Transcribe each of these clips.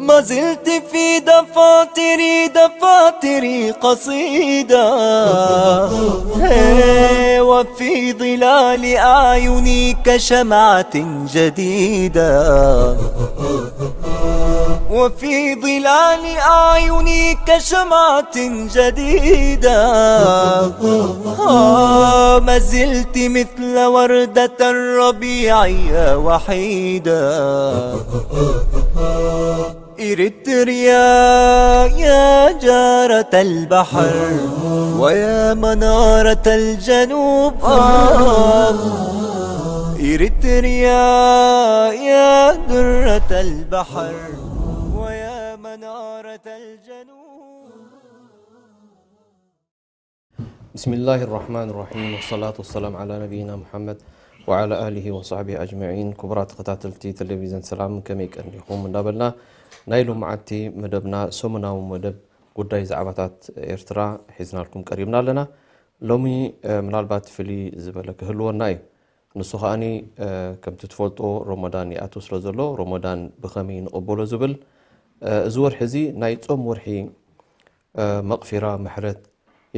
ما زلت في دفاتري، دفاتري قصيدة، هي، وفي ظلال أعيني كشمعة جديدة، وفي ظلال أعيني كشمعة جديدة. آه، ما زلت مثل وردة الربيع يا وحيدة. إريتريا، يا جارة البحر ويا منارة الجنوب، آه. إريتريا، يا درة البحر ويا منارة الجنوب. بسم الله الرحمن الرحيم، والصلاة والسلام على نبينا محمد وعلى آله وصحبه أجمعين። ክቡራት ተኸታተልቲ ቴሌቪዝን ሰላም፣ ከመይ ቀኒኹም እንዳበልና፣ ናይ ሎማዓቲ መደብና፣ ሰሙናዊ መደብ ጉዳይ ዛዕባታት ኤርትራ ሒዝናልኩም ቀሪብና ኣለና። ሎሚ ምናልባት ፍልይ ዝበለ ክህልወና እዩ። ንሱ ከኣኒ ከምቲ ትፈልጦ፣ ሮሞዳን ይኣቱ ስለ ዘሎ፣ ሮሞዳን ብኸመይ ንቕበሎ ዝብል፣ እዚ ወርሒ እዚ ናይ ጾም ወርሒ፣ መቕፊራ፣ ምሕረት፣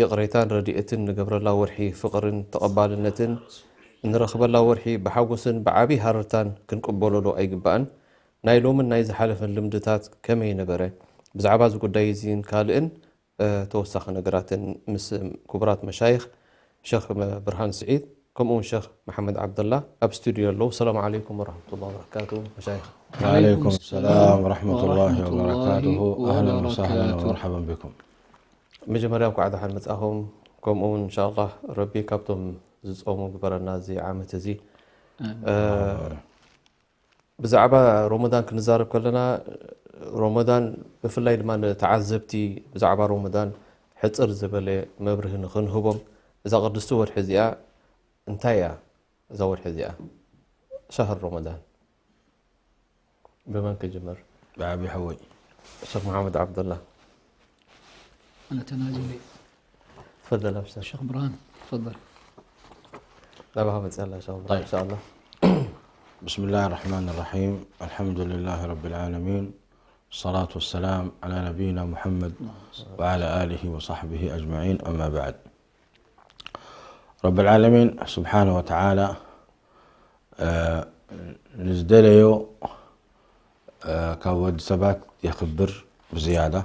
ይቕሬታን ረድኤትን ንገብረላ ወርሒ፣ ፍቕርን ተቐባልነትን እንረኽበላ ወርሒ፣ ብሓጎስን ብዓቢ ሃረርታን ክንቅበሎ ዶ ኣይግባእን? ናይ ሎምን ናይ ዝሓለፈን ልምድታት ከመይ ነበረ? ብዛዕባ እዚ ጉዳይ እዚን ካልእን ተወሳኺ ነገራትን ምስ ክቡራት መሻይኽ ሸኽ ብርሃን ስዒድ ከምኡ እውን ሸኽ መሓመድ ዓብደላ ኣብ ስቱድዮ ኣለዉ። ሰላም ዓለይኩም ወረሕመቱላሂ ወበረካቱ መሻይኽ። وعليكم السلام ورحمة الله وبركاته. أهلا وسهلا ومرحبا بكم. መጀመርያ እንኳዕ ደሓን መጻኹም። ከምኡ እውን እንሻኣላህ ረቢ ካብቶም ዝጾሙ ግበረና እዚ ዓመት እዚ። ብዛዕባ ሮሞዳን ክንዛረብ ከለና፣ ሮሞዳን ብፍላይ ድማ ንተዓዘብቲ ብዛዕባ ሮሞዳን ሕጽር ዝበለ መብርሂ ንኽንህቦም፣ እዛ ቅድስቲ ወርሒ እዚኣ እንታይ እያ? እዛ ወርሒ እዚኣ ሸህር ሮሞዳን ብመን ክጅምር? ብዓቢ ሓወይ። ሸኽ መሓመድ ዓብደላ። أنا تنازلي. تفضل أبشر. شيخ برهان، تفضل. لا بها مسألة إن شاء الله. طيب. إن شاء الله. بسم الله الرحمن الرحيم. الحمد لله رب العالمين. الصلاة والسلام على نبينا محمد وعلى آله وصحبه أجمعين. أما بعد. رب العالمين سبحانه وتعالى ንዝደለዮ ካብ ወዲ ሰባት የኽብር ብዝያዳ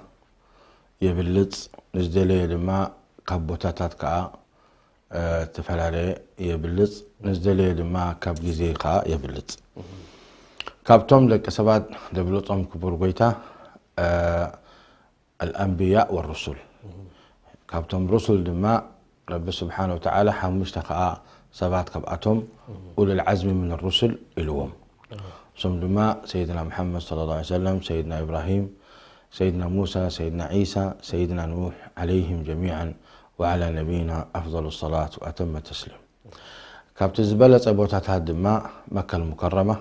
የብልጽ፣ ንዝደለዮ ድማ ካብ ቦታታት ከዓ ዝተፈላለየ የብልጽ፣ ንዝደለዮ ድማ ካብ ግዜ ከዓ የብልጽ። ካብቶም ደቂ ሰባት ደብልጾም ክቡር ጎይታ الأنبياء والرسل። ካብቶም ሩሱል ድማ ረቢ ስብሓነ ወተዓላ ሓሙሽተ ከዓ ሰባት ካብኣቶም ኡሉል ዓዝሚ ምን ሩሱል ኢልዎም። እሶም ድማ ሰይድና ሙሓመድ ሰለላሁ ዐለይሂ ወሰለም፣ ሰይድና ኢብራሂም፣ ሰይድና ሙሳ፣ ሰይድና ዒሳ፣ ሰይድና ኑሕ ዓለይሂም ጀሚዓን ወዓላ ነቢይና ኣፍደሉ ሰላት ወኣተመ ተስሊም። ካብቲ ዝበለጸ ቦታታት ድማ መካ ልሙከረማ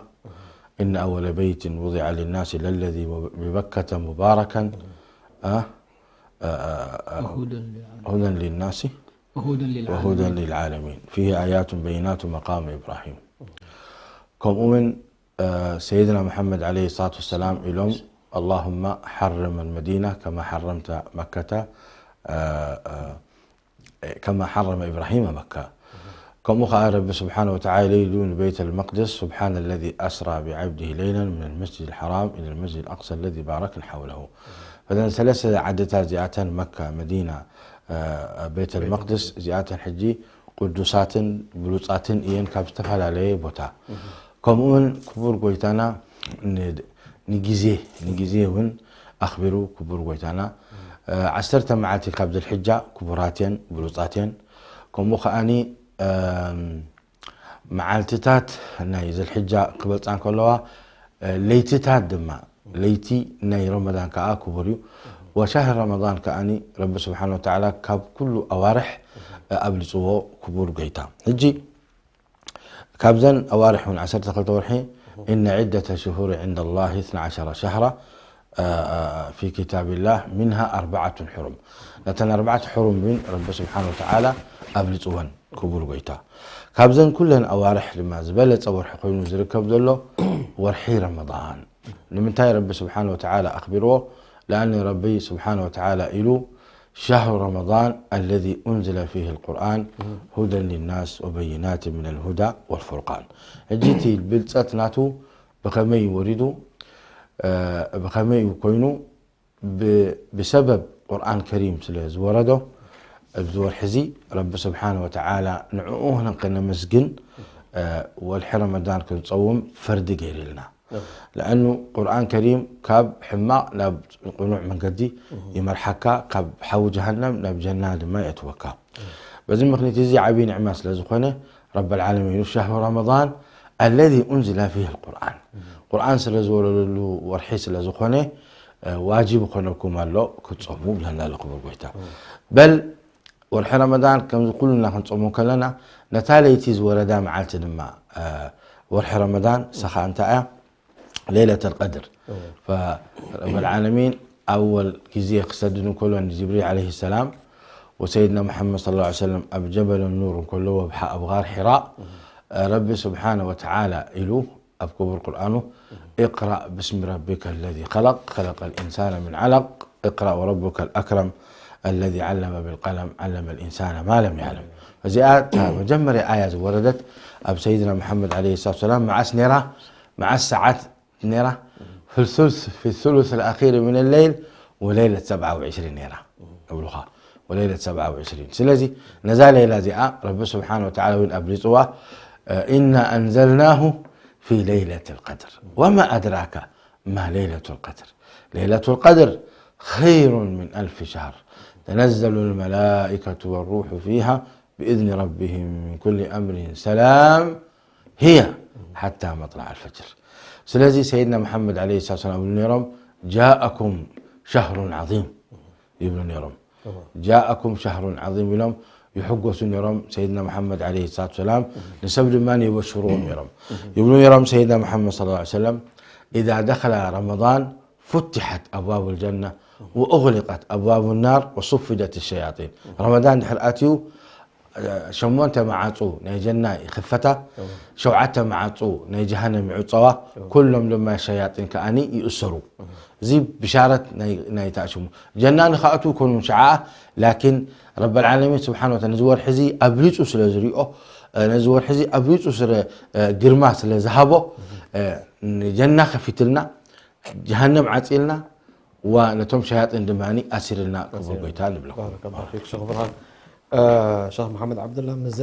إن أول بيت وضع للناس للذي ببكة مباركا وهدى للعالمين. هدى للناس وهدى للعالمين. وهدى للعالمين فيه آيات بينات مقام إبراهيم. ከምኡ እውን ሰይድና መሓመድ ዓለይሂ ሰላቱ ወሰላም ኢሎም اللهم حرم المدينة كما حرمت مكة كما حرم إبراهيم مكة. ከምኡ ከዓ ረቢ ስብሓነ ወተዓላ ኢሉ ንበይተል መቅደስ سبحان الذي أسرى بعبده ليلا من المسجد الحرام إلى المسجد الأقصى الذي باركنا حوله። ፈዘን ሰለስተ ዓድታት እዚኣተን መካ፣ መዲና፣ ቤተል መቅደስ እዚኣተን ሕጂ ቅዱሳትን ብሉፃትን እየን ካብ ዝተፈላለየ ቦታ። ከምኡውን ክቡር ጎይታና ንግዜ ንግዜ እውን ኣኽቢሩ ክቡር ጎይታና ዓሰርተ መዓልቲ ካብ ዝልሕጃ ክቡራት እየን ብሉፃት እየን። ከምኡ ከዓኒ መዓልትታት ናይ ዝልሕጃ ክበልፃ እንከለዋ ለይትታት ድማ ለይቲ ናይ ረመዳን ከዓ ክቡር እዩ። ወሻህር ረመዳን ከዓኒ ረቢ ስብሓን ወተዓላ ካብ ኩሉ ኣዋርሕ ኣብልፅዎ ክቡር ጎይታ። ሕጂ ካብዘን ኣዋርሕ እውን ዓሰርተ ክልተ ወርሒ إن عدة الشهور عند الله اثنا عشر شهرا في كتاب الله منها أربعة حرم. ነተን ኣርባዕተ ሕሩም ግን ረቢ ስብሓን ወተዓላ ኣብልፅወን። ክቡር ጎይታ፣ ካብዘን ኩለን ኣዋርሕ ድማ ዝበለፀ ወርሒ ኮይኑ ዝርከብ ዘሎ ወርሒ ረመዳን። ንምንታይ ረቢ ስብሓን ወተዓላ ኣኽቢርዎ? ለኣኒ ረቢ ስብሓን ወተዓላ ኢሉ ሻህሩ ረመዳን ኣለዚ ኡንዝለ ፊህ ልቁርኣን ሁደን ሊናስ ወበይናት ምን ልሁዳ ወልፉርቃን። ሕጂ እቲ ብልፀት ናቱ ብኸመይ እዩ ወሪዱ? ብኸመይ እዩ ኮይኑ? ብሰበብ ቁርኣን ከሪም ስለ ዝወረዶ ኣብዚ ወርሒ እዚ ረቢ ስብሓን ወተዓላ ንዕኡ ከነመስግን ወርሒ ረመዳን ክንፀውም ፈርዲ ገይርልና። ለኣኑ ቁርኣን ከሪም ካብ ሕማቕ ናብ ቅኑዕ መንገዲ ይመርሓካ፣ ካብ ሓዊ ጀሃነም ናብ ጀና ድማ የእትወካ። በዚ ምኽንያት እዚ ዓብዪ ንዕማ ስለ ዝኾነ ረብ ልዓለሚን ኢሉ ሻህሩ ረመዳን ኣለዚ ኡንዝለ ፊህ ልቁርኣን፣ ቁርኣን ስለ ዝወረደሉ ወርሒ ስለ ዝኾነ ዋጅብ ይኾነኩም ኣሎ ክትፀሙ ብለና ኣሎ ክቡር ጎይታ። በል ወርሒ ረመዳን ከምዚ ኩሉና ክንፀሙ ከለና ነታ ለይቲ ዝወረዳ መዓልቲ ድማ ወርሒ ረመዳን ሰኻ እንታይ እያ? ለይለት ልቀድር። ረብ ልዓለሚን ኣወል ግዜ ክሰድድ እንከሎ ንጅብሪል ዓለይሂ ሰላም ወሰይድና ሙሓመድ ሰለላሁ ዓለይሂ ወሰለም ኣብ ጀበል ኑር እንከለዎ ኣብ ጋር ሒራ ረቢ ስብሓነ ወተዓላ ኢሉ ኣብ ክቡር ቁርኣኑ اقرأ باسم ربك الذي خلق خلق الإنسان من علق اقرأ وربك الأكرم الذي علم بالقلم علم الإنسان ما لم يعلم። እዚኣ እታ መጀመርያ ኣያ ዝወረደት ኣብ ሰይድና ሙሓመድ ዓለይሂ ሰላቱ ወሰላም መዓስ ነይራ? መዓስ ሰዓት ነይራ? في الثلث في الثلث الأخير من الليل وليلة سبعة وعشرين ነይራ እብሉኻ። وليلة سبعة وعشرين። ስለዚ ነዛ ሌላ እዚኣ ረቢ ስብሓን ወተዓላ እውን ኣብሊፅዋ إنا أنزلناه في ليلة القدر وما أدراك ما ليلة القدر ليلة القدر خير من ألف شهر تنزل الملائكة والروح فيها بإذن ربهم من كل أمر سلام هي حتى مطلع الفجر። ስለዚ ሰይድና መሓመድ ዓለይሂ ሰላቱ ወሰላም ይብሉ ነይሮም جاءكم شهر عظيم ይብሉ ነይሮም። جاءكم شهر عظيم ኢሎም ይሕጎሱ ነይሮም ሰይድና መሓመድ ዓለይሂ ሰላቱ ወሰላም። ንሰብ ድማ የበሽርዎም ነይሮም። ይብሉ ነይሮም ሰይድና መሓመድ ሰለላሁ ዓለይሂ ወሰለም إذا دخل رمضان فتحت أبواب الجنة وأغلقت أبواب النار وصفدت الشياطين። ረመዳን ድሕር ኣትዩ ሸሞንተ መዓፁ ናይ ጀና ይኽፈታ፣ ሸውዓተ መዓፁ ናይ ጀሃነም ይዕፀዋ፣ ኩሎም ድማ ሸያጢን ከኣኒ ይእሰሩ። እዚ ብሻረት ናይታ ሽሙ ጀና ንክኣትዉ ይኮኑ ሸዓ። ላኪን ረብ ልዓለሚን ስብሓን ወተዓላ ነዚ ወርሒ እዚ ኣብሊፁ ስለ ዝሪኦ፣ ነዚ ወርሒ እዚ ኣብሊፁ ስለ ግርማ ስለ ዝሃቦ ንጀና ከፊትልና ጀሃነም ዓፂልና ዋ ነቶም ሸያጢን ድማ ኣሲርልና ክቡር ጎይታ ንብለኩም። ባረከላሁ ፊክ ሸኽ ብርሃን። ሸኽ መሓመድ ዓብደላ፣ ምዛ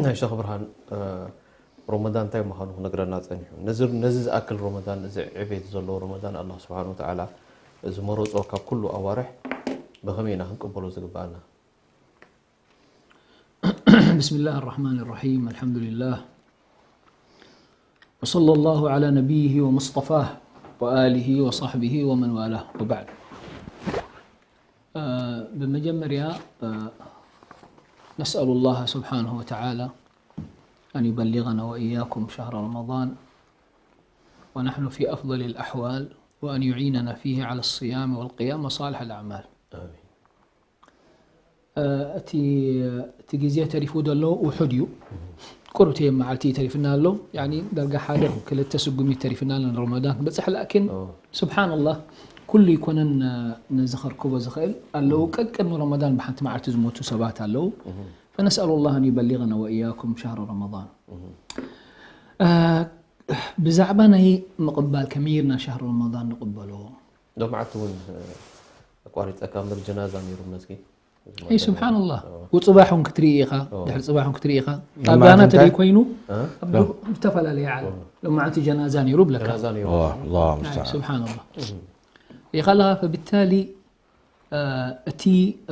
ናይ ሸኽ ብርሃን ረመዳን እንታይ ምዃኑ ክነግረና ጸኒሑ። ነዚ ዝኣክል ረመዳን፣ እዚ ዕቤት ዘለዎ ረመዳን ኣላህ ስብሓን ወተዓላ ዝመረጾ ካብ ኩሉ ኣዋርሕ ብኸመይ ኢና ክንቅበሎ ዝግብኣና? بسم الله الرحمن الرحيم الحمد لله وصلى الله على نبيه ومصطفاه وآله وصحبه ومن والاه وبعد. بمجمريا نسأل الله سبحانه وتعالى أن يبلغنا وإياكم شهر رمضان ونحن في أفضل الأحوال وأن يعيننا فيه على الصيام والقيام وصالح الأعمال. ኣሚን። እቲ እቲ ግዜ ተሪፉ ዘሎ ውሑድ እዩ። ቁሩብ ተየመዓልቲ ተሪፍና ኣሎ። ያኒ ዳርጋ ሓደ ክልተ ስጉሚ ተሪፍና ኣሎ ንረመዳን ክበፅሕ። ላኪን ስብሓንላህ ኩሉ ይኮነን ነዚ ከርክቦ ዝኽእል ኣለዉ። ቀቅድሚ ረመዳን ብሓንቲ መዓልቲ ዝሞቱ ሰባት ኣለዉ። فنسأل الله أن يبلغنا وإياكم شهر رمضان. ብዛዕባ ናይ ምቕባል ከመይ ጌርና ሻህሪ ረመዳን ንቕበሎ? ሎማዓቲ እውን ኣቋሪፀካ እምበር ጀናዛ ነይሩ መስጊድ። እይ ስብሓንላህ። ውፅባሕ እውን ክትርኢ ኢኻ፣ ድሕሪ ፅባሕ እውን ክትርኢ ኢኻ። ኣብ ጋና ተደይ ኮይኑ ኣብ ዝተፈላለየ ዓለም ሎማዓቲ ጀናዛ ነይሩ ብለካ። ጀናዛ ነይሩ። ኣላህ ሙስተዓን። ስብሓንላህ። ኢኻ ኣለኻ ፈብታሊ እቲ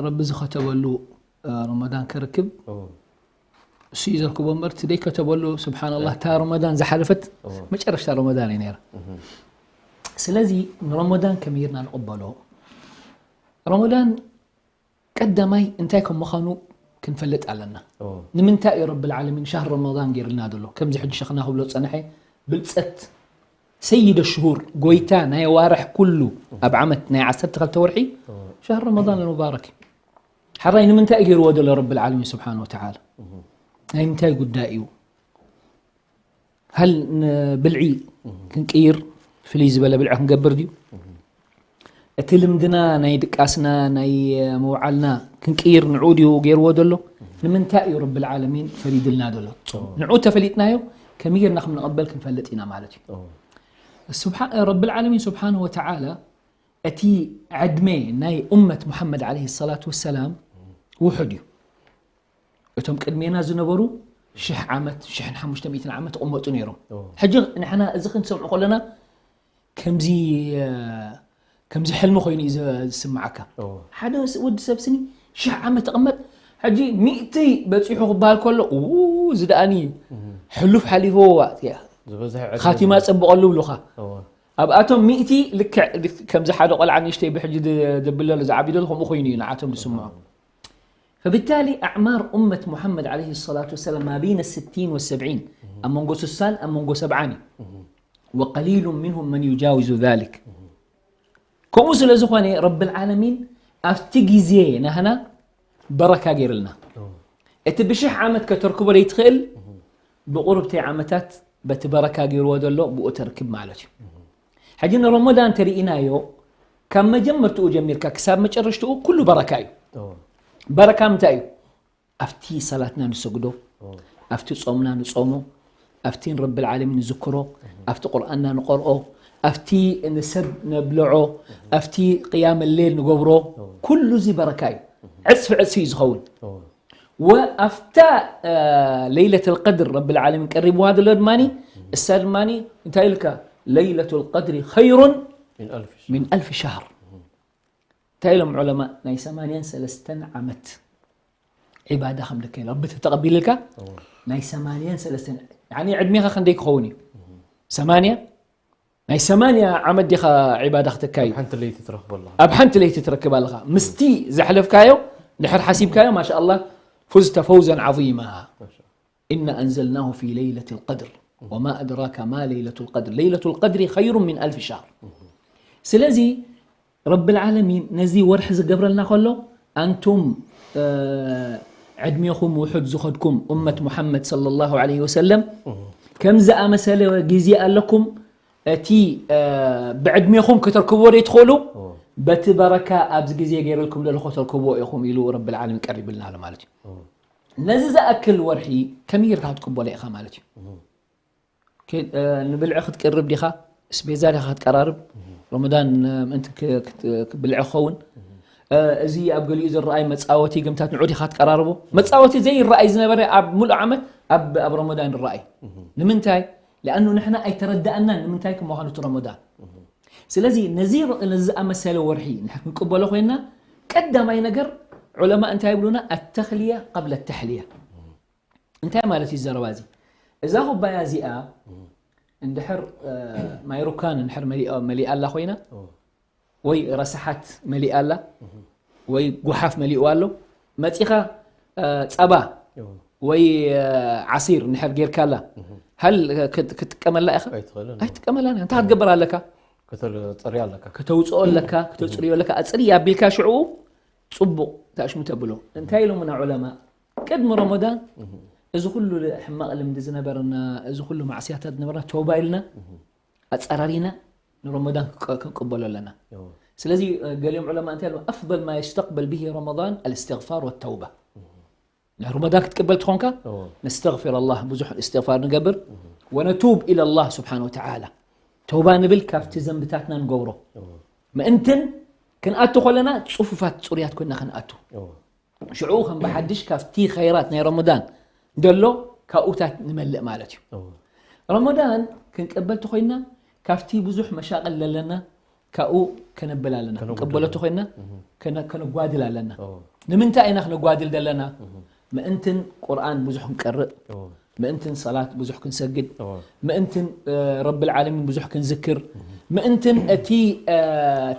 ረቢ ዝኸተበሉ ረመዳን ክርክብ እሱ እዩ ዘርክቦ እምበር እቲ ደይከተበሉ ስብሓንላህ እታ ረመዳን ዝሓለፈት መጨረሽታ ረመዳን እዩ ነይራ። ስለዚ ንረመዳን ከመይ ጌርና ንቕበሎ? ረመዳን ቀዳማይ እንታይ ከም ምዃኑ ክንፈልጥ ኣለና። ንምንታይ እዩ ረቢ ልዓለሚን ሻህር ረመዳን ገይርልና ዘሎ? ከምዚ ሕጂ ሸኽና ክብሎ ዝጸንሐ ብልጸት ሰይደ ሽሁር፣ ጎይታ ናይ ኣዋርሕ ኩሉ፣ ኣብ ዓመት ናይ ዓሰርተ ክልተ ወርሒ፣ ሸህር ረመዳን ኣልሙባረክ። ሓራይ ንምንታይ እዩ ገይርዎ ዘሎ ረብል ዓለሚን ስብሓን ወተዓላ? ናይ ምንታይ ጉዳይ እዩ? ሃል ንብልዒ ክንቅይር፣ ፍልይ ዝበለ ብልዒ ክንገብር ድዩ? እቲ ልምድና ናይ ድቃስና፣ ናይ ምውዓልና ክንቅይር ንዑ ድዩ ገይርዎ ዘሎ? ንምንታይ እዩ ረብል ዓለሚን ፈሪድልና ዘሎ? ንዑ ተፈሊጥናዮ፣ ከመይ ጌርና ከም ንቐበል ክንፈልጥ ኢና ማለት እዩ። ረብል ዓለሚን ስብሓን ወተዓላ እቲ ዕድመ ናይ ኡመት ሙሓመድ ዓለይሂ ሰላቱ ወሰላም ውሑድ እዩ። እቶም ቅድሜና ዝነበሩ ሽሕ ዓመት፣ ሽሕን ሓሙሽተ ሚእትን ዓመት ይቕመጡ ነይሮም። ሕጂ ንሕና እዚ ክንሰምዑ ከለና ከምዚ ከምዚ ሕልሚ ኮይኑ እዩ ዝስማዓካ። ሓደ ወዲ ሰብ ስኒ ሽሕ ዓመት ተቐመጥ፣ ሕጂ ሚእቲ በፂሑ ክበሃል ከሎ፣ እዚ ደኣኒ ሕሉፍ ሓሊፈዎ፣ ዝበዝሐ ዕድመ ካቲማ ፅብቐሉ ብሉኻ። ኣብኣቶም ሚእቲ ልክዕ ከምዚ ሓደ ቆልዓ ንእሽተይ ብሕጂ ደብል ዘሎ ዝዓቢ ዘሎ ከምኡ ኮይኑ እዩ ንዓቶም ዝስምዖም። فبالتالي أعمار أمة محمد عليه الصلاة والسلام ما بين الستين والسبعين، ኣብ መንጎ ስሳን ኣብ መንጎ ሰብዓን እዩ። وقليل منهم من يجاوز ذلك። ከምኡ ስለ ዝኾነ ረብል ዓለሚን ኣብቲ ግዜ ናህና በረካ ገይርልና። እቲ ብሽሕ ዓመት ከተርክቦ ዘይትኽእል ብቑርብተይ ዓመታት በቲ በረካ ገይርዎ ዘሎ ብኡ ተርክብ ማለት እዩ። ሕጂ ንረመዳን ተርኢናዮ ካብ መጀመርትኡ ጀሚርካ ክሳብ መጨረሽትኡ ኩሉ በረካ እዩ። በረካ ምንታይ እዩ? ኣብቲ ሰላትና ንሰግዶ፣ ኣብቲ ጾምና ንጾሞ፣ ኣብቲ ንረብል ዓለሚን ንዝክሮ፣ ኣብቲ ቁርኣንና ንቐርኦ፣ ኣብቲ ንሰብ ነብልዖ፣ ኣብቲ ቅያም ሌል ንገብሮ፣ ኩሉ እዚ በረካ እዩ። ዕፅፊ ዕፅፊ እዩ ዝኸውን። ወኣብታ ለይለት ልቀድር ረብል ዓለሚን ቀሪብዋ ዘሎ ድማ እሳ ድማ እንታይ ኢልካ? ለይለቱ ልቀድሪ ኸይሩን من ألف شهر. ምን ኣልፊ ሸህር። እንታይ ኢሎም ዑለማ? ናይ ሰማንያን ሰለስተን ዓመት ዒባዳ ከም ልከ ኢሎም። ረቢ ተተቐቢልካ ናይ ሰማንያን ሰለስተን፣ ያኒ ዕድሜኻ ክንደይ ክኸውን እዩ? ሰማንያ? ናይ ሰማንያ ዓመት ዲኻ ዒባዳ ክተካይድ? ሓንቲ ለይቲ ትረኽቦ ኣለኻ። ኣብ ሓንቲ ለይቲ ትረክብ ኣለኻ። ምስቲ ዘሕለፍካዮ ድሕር ሓሲብካዮ ማሻ ኣላህ فزت فوزا عظيما. إنا أنزلناه في ليلة القدر وما أدراك ما ليلة القدر ليلة القدر خير من ألف شهر. ስለዚ ረብል ዓለሚን ነዚ ወርሒ ዝገብረልና ከሎ ኣንቱም ዕድሜኹም ውሑድ ዝኾድኩም እመት ሙሓመድ ሰለላሁ ዐለይሂ ወሰለም ከም ዝኣመሰለ ግዜ ኣለኩም። እቲ ብዕድሜኹም ከተርክብዎ ዘይትኽእሉ በቲ በረካ ኣብዚ ግዜ ገይረልኩም ዘለኹ ተርክብዎ ኢኹም ኢሉ ረብል ዓለሚን ቀሪብልና ኣሎ ማለት እዩ። ነዚ ዝኣክል ወርሒ ከመይ ጌርካ ክትቅበሎ ኢኻ ማለት እዩ። ንብልዒ ክትቀርብ ዲኻ? እስቤዛ ዲኻ ክትቀራርብ? ረመዳን ምእንቲ ብልዒ ክኸውን? እዚ ኣብ ገሊኡ ዝረኣይ መፃወቲ ግምታት ንዑ ዲኻ ክትቀራርቦ? መፃወቲ ዘይረኣይ ዝነበረ ኣብ ሙሉእ ዓመት ኣብ ረመዳን ይረኣይ። ንምንታይ? ሊኣኑ ንሕና ኣይተረዳእናን ንምንታይ ከም ምዃኑ እቲ ረመዳን። ስለዚ ነዚ ዝኣመሰለ ወርሒ ንሕ ክንቅበሎ ኮይና ቀዳማይ ነገር ዑለማ እንታይ ይብሉና? ኣተኽልያ ቀብለ ተሕልያ። እንታይ ማለት እዩ ዘረባ እዚ? እዛ ኩባያ እዚኣ እንድሕር ማይ ሩካን እንድሕር መሊኣ ኣላ ኮይና ወይ ረስሓት መሊኣ ኣላ ወይ ጉሓፍ መሊእዋ ኣሎ፣ መፂኻ ፀባ ወይ ዓሲር እንድሕር ጌርካላ ሃል ክትጥቀመላ ኢኻ? ኣይትጥቀመላን። እንታይ ክትገብር ኣለካ? ከተውፅኦ ኣለካ፣ ከተፅርዮ ኣለካ። ኣፅርያ ኣቢልካ ሽዕኡ ፅቡቕ ተኣሽሙ ተብሎ። እንታይ ኢሎምና ዑለማ? ቅድሚ ረመዳን እዚ ኩሉ ሕማቕ ልምዲ ዝነበረና፣ እዚ ኩሉ ማዕስያታት ዝነበረና ተውባ ኢልና ኣፀራሪና ንረመዳን ክንቅበሎ ኣለና። ስለዚ ገሊኦም ዑለማ እንታይ ኢሎም? أفضل ما يستقبل به رمضان الاستغفار والتوبة. ንረመዳን ክትቅበል ትኾንካ ነስተግፊር ኣላህ፣ ብዙሕ እስትግፋር ንገብር፣ ወነቱብ ኢለ ኣላህ ስብሓን ወተዓላ፣ ተውባ ንብል ካብቲ ዘንብታትና ንገብሮ ምእንትን ክንኣቱ ከለና ፅፉፋት ፅሩያት ኮይና ክንኣቱ ሽዑ ከም ብሓድሽ ካብቲ ኸይራት ናይ ረመዳን ደሎ ካብኡታት ንመልእ ማለት እዩ። ረመዳን ክንቀበል ተኮይና ካብቲ ብዙሕ መሻቕል ዘለና ካብኡ ከነብል ኣለና። ክንቀበሎ ተኮይና ከነጓድል ኣለና። ንምንታይ ኢና ክነጓድል ዘለና? ምእንትን ቁርኣን ብዙሕ ክንቀርእ፣ ምእንትን ሰላት ብዙሕ ክንሰግድ፣ ምእንትን ረብል ዓለሚን ብዙሕ ክንዝክር፣ ምእንትን እቲ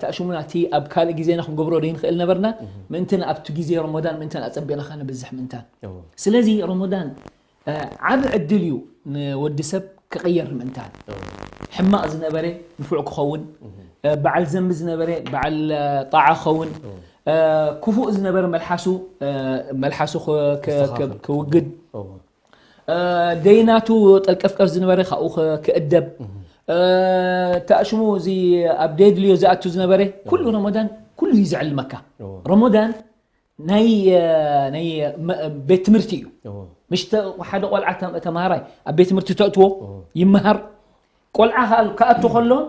ተኣሽሙና እቲ ኣብ ካልእ ግዜና ክንገብሮ ዘይንኽእል ነበርና ምእንትን ኣብቲ ግዜ ረመዳን ምእንትን ኣጸቢቕና ከነብዝሕ ምእንታን። ስለዚ ረመዳን ዓቢ ዕድል እዩ ንወዲ ሰብ ክቕየር ምእንታን፣ ሕማቕ ዝነበረ ንፉዕ ክኸውን፣ እ፣ በዓል ዘንቢ ዝነበረ በዓል፣ እ፣ ጣዓ ክኸውን፣ እ፣ ክፉእ ዝነበረ መልሓሱ፣ እ፣ መልሓሱ ክ-፣ ክ-፣ ክ-፣ ክስተኻኸል። ክውግድ፣ እወ። እ፣ ደይናቱ ጠልቀፍቀፍ ዝነበረ ካብኡ ክ-፣ ክእደብ፣ እ፣ ተኣሽሙ እዚ ኣብ ደድልዮ ዝኣቱ ዝነበረ ኩሉ ረመዳን ኩሉ እዩ ዝዕልመካ። እወ። ረመዳን ናይ፣ እ፣ ናይ፣ እ፣ መ-፣ ቤት ትምህርቲ እዩ። እወ። ምሽ ተ-፣ ሓደ ቆልዓ ተም-፣ ተምሃራይ ኣብ ቤት ትምህርቲ ተእትዎ እወ። ይመሃር። ቆልዓ ከኣ ክኣቱ ከሎን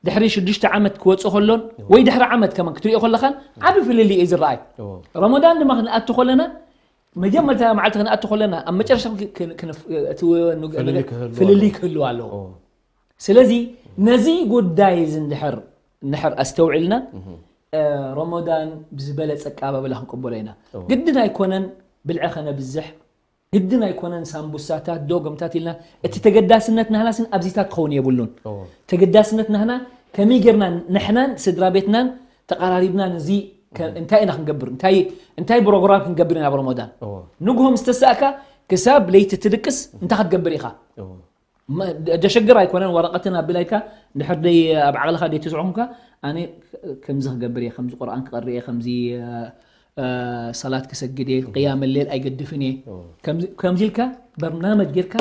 ድሕሪ ሽዱሽተ ዓመት ክወጽእ ከሎን ወይ ድሕሪ ዓመት ከማን ክትሪኦ ከለኻን ዓቢ ፍልልይ እዩ ዝረኣይ። እወ። ረመዳን ድማ ክንኣቱ ከለና መጀመርታ መዓልቲ ክንኣቱ ከለና ኣብ መጨረሻ ክን-፣ ክን-፣ ክን-፣ እቲ ወ-፣ ፍልልይ ክህሉ ፍልልይ ኣለዎ። ክህሉ ኣለዎ። እወ። ስለዚ ነዚ ጉዳይ እዚ እንድሕር፣ እንድሕር ኣስተውዒልና፣ እህ። እ፣ ረመዳን ብዝበለጸ ኣቀባብላ ክንቅበሎ ኢና። እወ። ግድን ኣይኮነን ብልዒ ከነብዝሕ፣ ግድን ኣይኮነን ሳምቡሳታት፣ ዶግምታት ኢልና፣ እቲ ተገዳስነት ናህናስን ኣብዚታት ክኸውን የብሉን። እወ። ተገዳስነት ናህና ከመይ ጌርና ንሕናን ስድራ ቤትናን ተቐራሪብና ነዚ ከ-፣ እህ። እንታይ ኢና ክንገብር? እንታይ፣ እንታይ ፕሮግራም ክንገብር ኢና ኣብ ረመዳን? እወ። ንግሆ ምስ ተሳእካ ክሳብ ለይቲ ትድቅስ እንታይ ክትገብር ኢኻ? እወ። መ-፣ ደ-፣ ደሸግር ኣይኮነን፣ ወረቐትን ኣቢላይካ፣ እንድሕር ደይ-፣ ኣብ ዓቕልኻ ደይተስዖምካ፣ ኣነ ከምዚ ክገብር እየ፣ ከምዚ ቁርኣን ክቐርእ እየ፣ ከምዚ፣ እ፣ እ፣ ሰላት ክሰግድ እየ፣ ቅያም ሌል ኣይገድፍን እየ። እወ። ከምዚ፣ ከምዚ ኢልካ በርናመጅ ጌርካ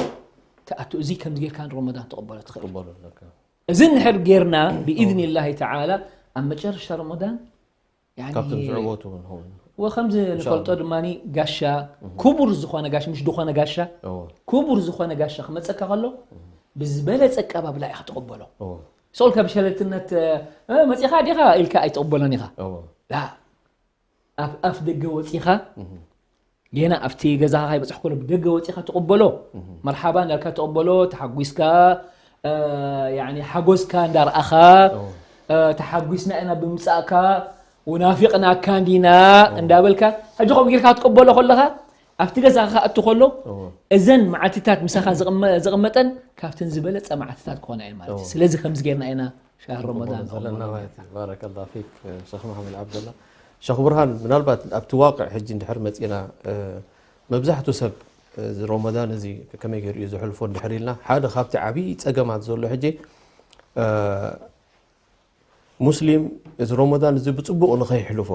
ትኣቱ፣ እዚ ከምዚ ጌርካ ንረመዳን ትቕበሎ ትኽእል። ትቕበሎ ኣለካ። እዚ እንድሕር ጌርና፣ ብኢዝኒላሂ ተዓላ፣ ኣብ መጨረሻ ረመዳን ያኒ ካብቶም ዝዕወቱ ንኸውን። ወከምዚ ኢንሻኣላህ። ንፈልጦ ድማኒ ጋሻ፣ እህ። ክቡር ዝኾነ ጋሻ፣ ምሽ ድኾነ ጋሻ፣ እዎ። ክቡር ዝኾነ ጋሻ ክመጸካ ከሎ፣ እህ። ብዝበለጸ ኣቀባብላ ኢኻ ትቕበሎ። እዎ። ሰውልካ ብሸለልትነት፣ እ፣ መጺኻ ዲኻ ኢልካ ኣይትቕበሎን ኢኻ። እዎ። ላ፣ ኣብ ኣፍ ደገ ወጺኻ፣ እህ። ጌና ኣብቲ ገዛኻ ከይበጽሕ ከሎ ብደገ ወጺኻ ትቕበሎ። እህ። መርሓባ እንዳልካ ትቕበሎ፣ ተሓጒስካ፣ እ፣ ያኒ ሓጎስካ እንዳርኣኻ፣ እዎ። እ፣ ተሓጒስና ኢና ብምጻእካ፣ ወናፊቕናካ እንዲና እዎ። እንዳበልካ፣ ሕጂ ከምኡ ጌርካ ክትቅበሎ ከለኻ፣ ኣብቲ ገዛኻ ክኣቱ ከሎ፣ እዎ። እዘን መዓልትታት ምሳኻ ዝቕመ-፣ ዝቕመጠን ካብተን ዝበለጸ መዓልትታት ክኾና እየን ማለት እዩ። እዎ። ስለዚ ከምዚ ጌርና ኢና ሻህር ረመዳን ክንቕበሎ ዘለና ማለት እዩ። ባረከላሁ ፊክ፣ ሸኽ መሓመድ ዓብደላ። ሸኽ ብርሃን፣ ምናልባት ኣብቲ ዋቅዕ ሕጂ እንድሕር መጺና፣ እ፣ መብዛሕቱ ሰብ፣ እ፣ እዚ ረመዳን እዚ ከመይ ገይሩ እዩ ዘሕልፎ እንድሕር ኢልና፣ ሓደ ካብቲ ዓብዪ ጸገማት ዘሎ ሕጂ፣ እ፣ ሙስሊም እዚ ረመዳን እዚ ብጽቡቕ ንኸይሕልፎ፣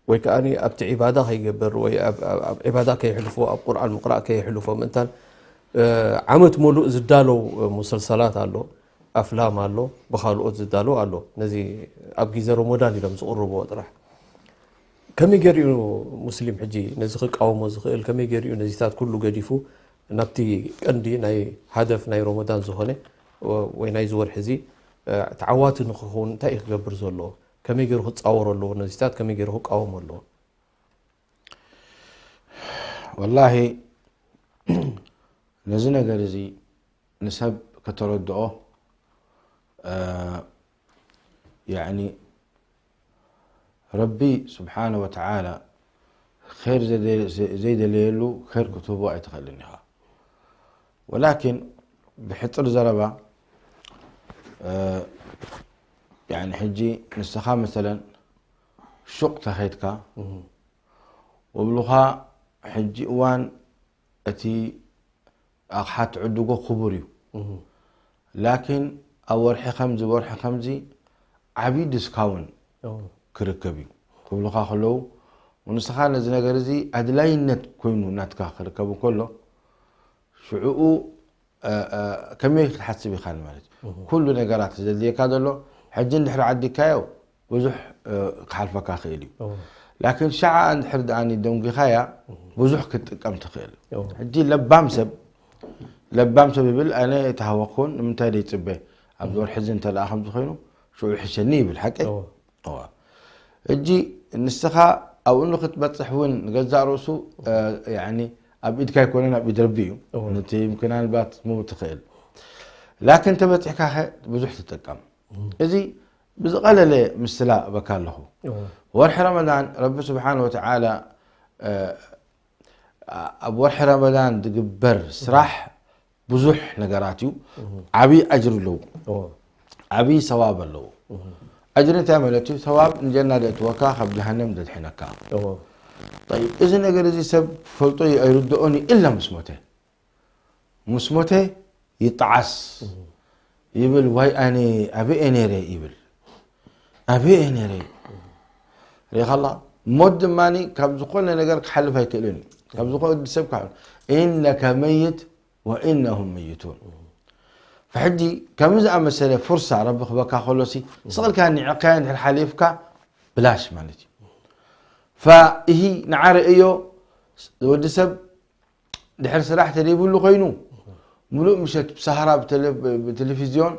ወይ ከኣ ኣብቲ ዒባዳ ከይገብር፣ ወይ ኣብ፣ ኣብ፣ ኣብ ዒባዳ ከይሕልፎ፣ ኣብ ቁርኣን ምቕራእ ከይሕልፎ ምእንታን፣ እ፣ ዓመት ሙሉእ ዝዳለው፣ እ፣ ሙሰልሰላት ኣሎ፣ ኣፍላም ኣሎ፣ ብኻልኦት ዝዳለው ኣሎ። ነዚ ኣብ ግዜ ረመዳን ኢሎም ዝቕርብዎ ጥራሕ። ከመይ ገይሩ እዩ ሙስሊም ሕጂ ነዚ ክቃወሞ ዝኽእል? ከመይ ገይሩ እዩ ነዚታት ኩሉ ገዲፉ ናብቲ ቀንዲ ናይ ሃደፍ ናይ ረመዳን ዝኾነ ወ-፣ ወይ ናይዚ ወርሒ እዚ፣ እ፣ ተዓዋቲ ንክኸውን እንታይ እዩ ክገብር ዘለዎ? ከመይ ገይሩ ክጻወሮ ኣለዎ? ነዚታት ከመይ ገይሩ ክቃወሞ ኣለዎ? ወላሂ ነዚ ነገር እዚ ንሰብ ከተረድኦ፣ እ፣ ያዕኒ ረቢ ስብሓነ ወተዓላ ኸይር ዘደ-፣ ዘ-፣ ዘይደለየሉ ኸይር ክትህቦ ኣይትኽእልን ኢኻ። ወላኪን ብሕጽር ዘረባ፣ እ፣ ያዕኒ ሕጂ ንስኻ መሰለን ሹቕ ተኸይድካ እህ። ወብሉኻ ሕጂ እዋን እቲ ኣቕሓ ትዕድጎ ክቡር እዩ። እህ። ላኪን ኣብ ወርሒ ከምዚ፣ ወርሒ ከምዚ ዓብዪ ዲስካውን እዎ። ክርከብ እዩ ክብሉኻ ከለዉ፣ ንስኻ ነዚ ነገር እዚ ኣድላይነት ኮይኑ ናትካ ክርከብ እንከሎ፣ ሽዕኡ፣ እ፣ እ፣ ከመይ ክትሓስብ ኢኻ ማለት እዩ። እህ። ኩሉ ነገራት ዘድልየካ ዘሎ፣ ሕጂ እንድሕር ዓዲግካዮ፣ ብዙሕ፣ እ፣ ክሓልፈካ ክእል እዩ። እዎ። ላኪን ሸዓ እንድሕር ደኣ ደንጒኻያ፣ ብዙሕ ክትጥቀም ትኽእል። እዎ። ሕጂ ለባም ሰብ፣ ለባም ሰብ ይብል፣ ኣነ ተሃወኽኩን ንምንታይ ደይጽበ? ኣብዚ ወርሒ እዚ እንተ ደኣ ከምዚ ኮይኑ፣ ሽዑ ይሕሸኒ ይብል፣ ሓቀይ? እዎ። እዎ። ሕጂ ንስኻ ኣብኡ ንክትበጽሕ እውን ንገዛእ ርእሱ፣ እ፣ ያዕኒ ኣብ ኢድካ ኣይኮነን፣ ኣብ ኢድ ረቢ እዩ። እዎ። ነቲ ምናልባት ምው ትኽእል። ላኪን ተበጺሕካ ኸ ብዙሕ ትጥቀም። እም። እዚ ብዝቐለለ ምስላ እበካ ኣለኹ። እዎ። ወርሒ ረመዳን ረቢ ስብሓን ወተዓላ፣ እ፣ ኣብ ወርሒ ረመዳን ዝግበር ስራሕ ብዙሕ ነገራት እዩ። እም። ዓብዪ ኣጅሪ ኣለዎ። እዎ። ዓብዪ ሰዋብ ኣለዎ። እም። ኣጅሪ እንታይ ማለት እዩ? ሰዋብ ንጀና ዘእትወካ፣ ካብ ጀሃነም ዘድሕነካ። እዎ። ጠይብ፣ እዚ ነገር እዚ ሰብ ፈልጦ እዩ ኣይርድኦን እዩ ኢላ ምስ ሞተ። ምስ ሞተ ይጠዓስ ይብል። ዋይ ኣነ ኣበይ እየ ነይረ ይብል። ኣበይ እየ ነይረ? ሪኻላ? ሞት ድማ ካብ ዝኾነ ነገር ክሓልፍ ኣይክእልን እዩ። ካብ ዝኾነ ወዲ ሰብ ክሓልፍ። ኢነከ መይት ወኢነሁም መይቱን። ፈሕጂ ከምዚ ዝኣመሰለ ፍርሳ ረቢ ክበካ ከሎሲ ስቕልካ ንዕቕካዮ እንድሕር ሓሊፍካ ብላሽ ማለት እዩ። ፈይሂ ንዓ ርእዮ፣ ወዲ ሰብ ድሕር ስራሕ ተደይብሉ ኮይኑ ምሉእ ምሸት ብሰሃራ ብቴሌ- ብቴሌቪዝዮን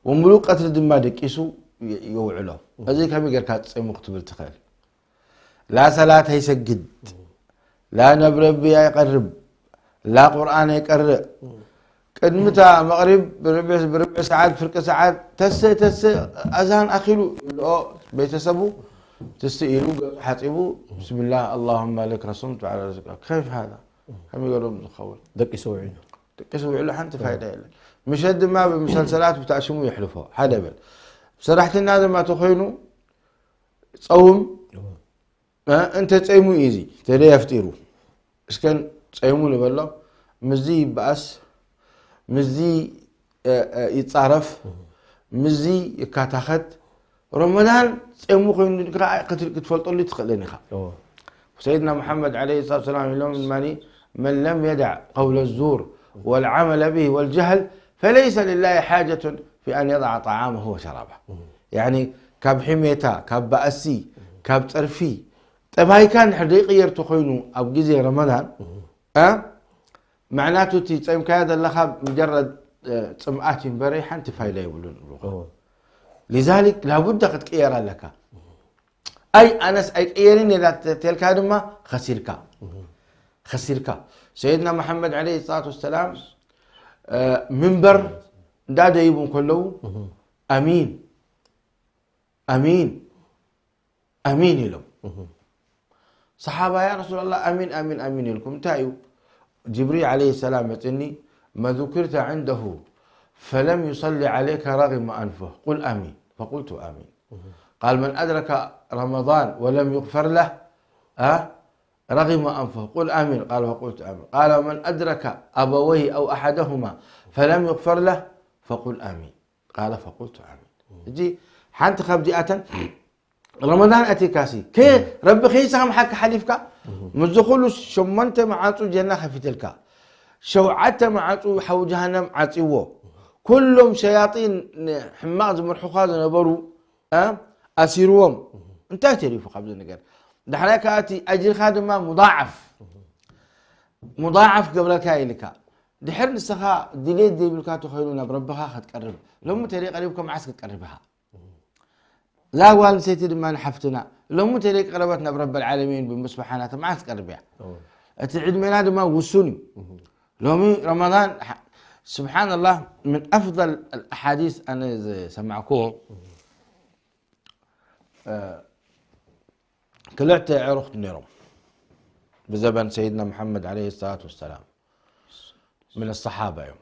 ወምሉእ ቀትሪ ድማ ደቂሱ የ- የውዕሎ። እዚ ከመይ ጌርካ ጸሙ ክትብል ትኽእል? ላ ሰላት ኣይሰግድ፣ ላ ናብ ረቢ ኣይቀርብ፣ ላ ቁርኣን ኣይቀርእ። ቅድሚታ መቕሪብ ብርብዕ ብርብዕ ሰዓት ፍርቂ ሰዓት ተሰ ተሰ ኣዛን ኣኺሉ ይብልኦ ቤተሰቡ። ትስ ኢሉ ገጹ ሓጺቡ ብስሚላህ ኣላሁመ ለከ ሱምቱ ዓላ ርዝቅካ። ከይፍ ሃዛ? ከመይ ገይሮም ዝኸውን? ደቂሱ ውዒሉ። ደቂሱ ውዒሉ ሓንቲ ፋይዳ የለን። ምሸት ድማ ብመሰልሰላት ብታእሽሙ የሕልፎ። ሓደ በል። ሰራሕተኛ ድማ ተኾይኑ ጸውም፣ እ፣ እንተ ጸይሙ እዩ እዚ፣ ተደይ ኣፍጢሩ። እስከን ጸይሙ ንበሎ፣ ምስዚ ይበኣስ፣ ምስዚ፣ እ፣ እ፣ ይጻረፍ፣ ምስዚ ይካታኸት። ረመዳን ጸይሙ ኮይኑ ከኣ ክትል- ክትፈልጠሉ ትኽእልን ኢኻ። እዎ። ሰይድና ሙሓመድ ዓለይሂ ሰላቱ ወሰላም ኢሎም፣ ማኒ መን ለም የዳዕ ቀውለ ዙር ወልዓመለ ብሂ ወልጀህል ፈለይሰ ሊላሂ ሓጀቱን ፊ ኣን የድዓ ጠዓመሁ ወሸራባ። ያኒ ካብ ሕሜታ፣ ካብ ባእሲ፣ ካብ ጸርፊ ጠባይካ እንድሕር ዘይቅየር ተኾይኑ ኣብ ግዜ ረመዳን፣ እ፣ መዕናቱ እቲ ጸምካዮ ዘለኻ ሙጀረድ፣ እ፣ ጽምኣት እዩ እምበረይ ሓንቲ ፋይዳ የብሉን ይብሉኻ። እዎ። ሊዛሊክ ላቡዳ ክትቅየር ኣለካ። ኣይ ኣነስ ኣይቀየርን እየ ተ- ተልካ ድማ ኸሲርካ። ኸሲርካ። ሰይድና መሓመድ ዓለይሂ ሰላቱ ወሰላም፣ እ፣ ምንበር እንዳደይቡ እንከለዉ ኣሚን ኣሚን ኣሚን ኢሎም። ሰሓባ ያ ረሱላላህ ኣሚን ኣሚን ኣሚን ኢልኩም እንታይ እዩ? ጅብሪል ዓለይሂ ሰላም መፅኒ መ ذكرت عنده فلم يصل عليك رغم أنفه قل آمين فقلت آمين قال من أدرك رمضان ولم يغفر له ها رغم أنفه قل آمين قال فقلت آمين قال من أدرك أبويه أو أحدهما فلم يغفر له فقل آمين قال فقلت آمين ሕጂ ሓንቲ ካብዚኣተን ረመዳን ኣቲካሲ ከ ረቢ ከይሰማሓካ ሓሊፍካ ምስዚ ኩሉ ሸሞንተ መዓፁ ጀና ከፊትልካ ሸውዓተ መዓፁ ሓዊ ጀሃነም ዓፅዎ ኩሎም ሸያጢን ሕማቕ ዝምርሑኻ ዝነበሩ እ፣ ኣሲርዎም እንታይ ተሪፉ ካብዚ ነገር ዳሕራይ ከዓ እቲ ኣጅርካ ድማ ሙضዓፍ ሙضዓፍ ክገብረልካ ኢልካ ድሕር ንስኻ ድሌት ዘይብልካ ተኮይኑ ናብ ረብኻ ክትቀርብ ሎሚ ተደይ ቀሪብካ መዓስ ክትቀርብ ኢኻ እዛ ጓል ኣንስተይቲ ድማ ንሓፍትና ሎሚ ተደይ ቀረበት ናብ ረብ ልዓለሚን ብምስብሓና መዓስ ትቀርብ እያ እቲ ዕድሜና ድማ ውሱን እዩ ሎሚ ረመዳን ስብሓንላህ ምን ኣፍضል ኣሓዲስ ኣነ ዝሰማዕክዎ ክልተ ዕሩኽት ነይሮም ብዘበን ሰይድና ሙሓመድ ዓለይሂ ሰላቱ ወሰላም ምን ኣሰሓባ እዮም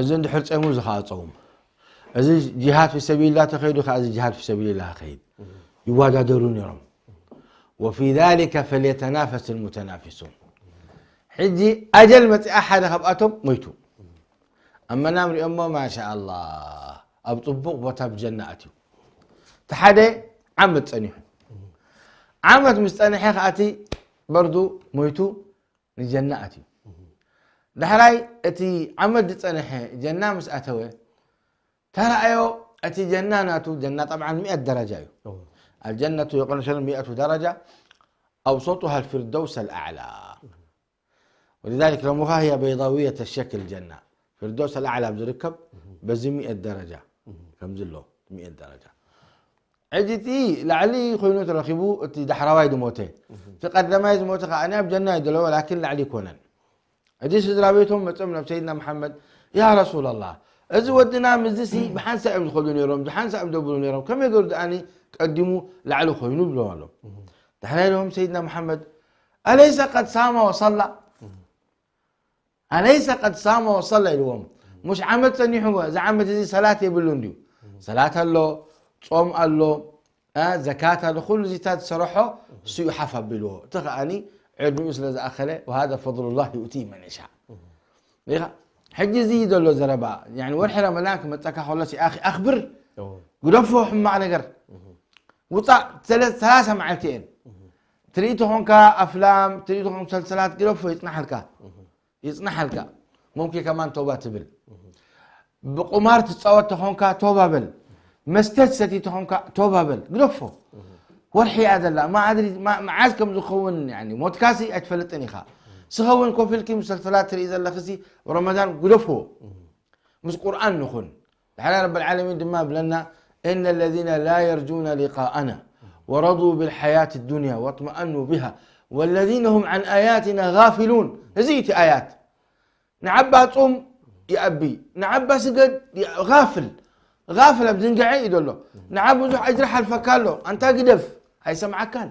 እዚ እንድሕር ፀሙ እዚ ከዓ ፀውም እዚ ጅሃድ ፊ ሰቢልላ ተኸይዱ ከዓ እዚ ጅሃድ ፊ ሰቢልላ ከይድ ይወዳደሩ ነይሮም وفي ذلك فليتنافس المتنافسون ሕጂ ኣጀል መፅኣ ሓደ ካብኣቶም ሞይቱ ኣብ መናም ሪኦሞ ማሻ ኣላህ ኣብ ፅቡቕ ቦታ ብጀና ኣትዩ እቲ ሓደ ዓመት ጸኒሑ ዓመት ምስ ጸንሐ ከኣቲ በርዱ ሞይቱ ንጀና ኣትዩ ዳሕራይ እቲ ዓመት ዝጸንሐ ጀና ምስ ኣተወ ተረኣዮ እቲ ጀና ናቱ ጀና ጠብዓን ሚእት ደረጃ እዩ الجنة يقال شنو مئة درجة أوسطها الفردوس الأعلى ولذلك رموها هي بيضاوية الشكل الجنة فردوس الأعلى بزركب بزي مئة درجة كم زلو مئة درجة عجتي لعلي خينو ترخبو اتي دحراواي دموتي في قدماي دموتي أنا بجنة يدلو ولكن لعلي كونن ሕጂ ስድራ ቤቶም መጾም ናብ ሰይድና መሓመድ ያ ረሱላላህ እዚ ወድና ምስዚሲ ብሓንሳእ እዮም ዝኸዱ ነይሮም ብሓንሳእ እዮም ደብሩ ነይሮም ከመይ ገሩ ደኣኒ ቀዲሙ ላዕሊ ኮይኑ ብሎም ኣሎ ዳሕራይ ኢሎም ሰይድና መሓመድ ኣለይሰ ቀድ ሳመ ወሰላ ኣለይሰ ቀድ ሳመ ወሰላ ኢልዎም ሙሽ ዓመት ጸኒሕዎ እዚ ዓመት እዚ ሰላት የብሉን ድዩ ሰላት ኣሎ ጾም ኣሎ ዘካት ኣሎ ኩሉ ዚታት ዝሰረሖ እሱ እዩ ሓፍ ኣቢልዎ እቲ ከኣኒ ዕድሚኡ ስለ ዝኣኸለ وهذا فضل الله يؤتيه من يشاء ሪኻ ሕጂ እዚ ዘሎ ዘረባ፣ ያኒ ወርሒ ረመዳን ክመጸካ ከሎ ሲ ኣኺ ኣኽብር፣ ግደፎ ሕማቕ ነገር። ውጻእ፣ ሰለ-፣ ሰላሳ መዓልቲ እየን። ትርኢ ተኾንካ ኣፍላም፣ ትርኢ ተኾንካ ሙሰልሰላት፣ ግደፎ፣ ይጽናሓልካ። ይጽናሓልካ። ሙምኪን ከማን ቶባ ትብል። ብቁማር ትጻወት ተኾንካ ቶባ በል። መስተ ትሰቲ ተኾንካ ቶባ በል። ግደፎ። ወርሒ እያ ዘላ። ማዕድሪ፣ ማ-፣ መዓዝ ከም ዝኸውን፣ ያኒ፣ ሞትካሲ ኣይትፈልጥን ኢኻ። ስኸውን ኮፍ ኢልኪ ሙሰልሰላት ትርኢ ዘለኽሲ ረመዳን ግደፍዎ። ምስ ቁርኣን ንኹን። ድሓር ረብ ዓለሚን ድማ ብለና፣ إن الذين لا يرجون لقاءنا ورضوا بالحياة الدنيا واطمأنوا بها والذين هم عن آياتنا غافلون። እዚ እቲ ኣያት። ንዓባ ጹም ይኣቢ፣ ንዓባ ስገድ ይ-፣ ጋፍል። ጋፍል ኣብ ዝንግዐ እዩ ዘሎ። ንዓ ብዙሕ ኣጅሪ ሓልፈካ ኣሎ። ኣንታ ግደፍ፣ ኣይሰምዓካን።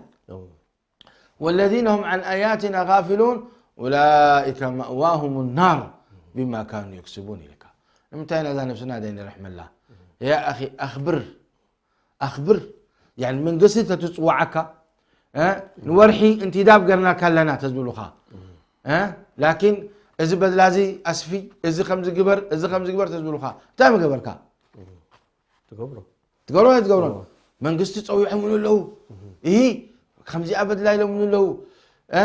والذين هم عن آياتنا غافلون أولئك مأواهم النار بما كانوا يكسبون ኢልካ። ንምንታይ ነዛ ነብስና ዘይንርሕመላ? ያ ኣኺ፣ ኣኽብር፣ ኣኽብር። ያኒ መንግስቲ ተትጽዋዓካ፣ እ፣ ንወርሒ እንትዳብ ገርናካ ኣለና ተዝብሉኻ። እ፣ ላኪን እዚ በድላዚ ኣስፊ፣ እዚ ከምዚ ግበር፣ እዚ ከምዚ ግበር ተዝብሉኻ፣ እንታይ ምገበርካ? ትገብሮ። ትገብሮ ወይ ትገብሮ? እዎ። መንግስቲ ጸዊዖምኒ ኣለዉ። እሂ፣ ከምዚኣ በድላ ኢሎምኒ ኣለዉ። እ?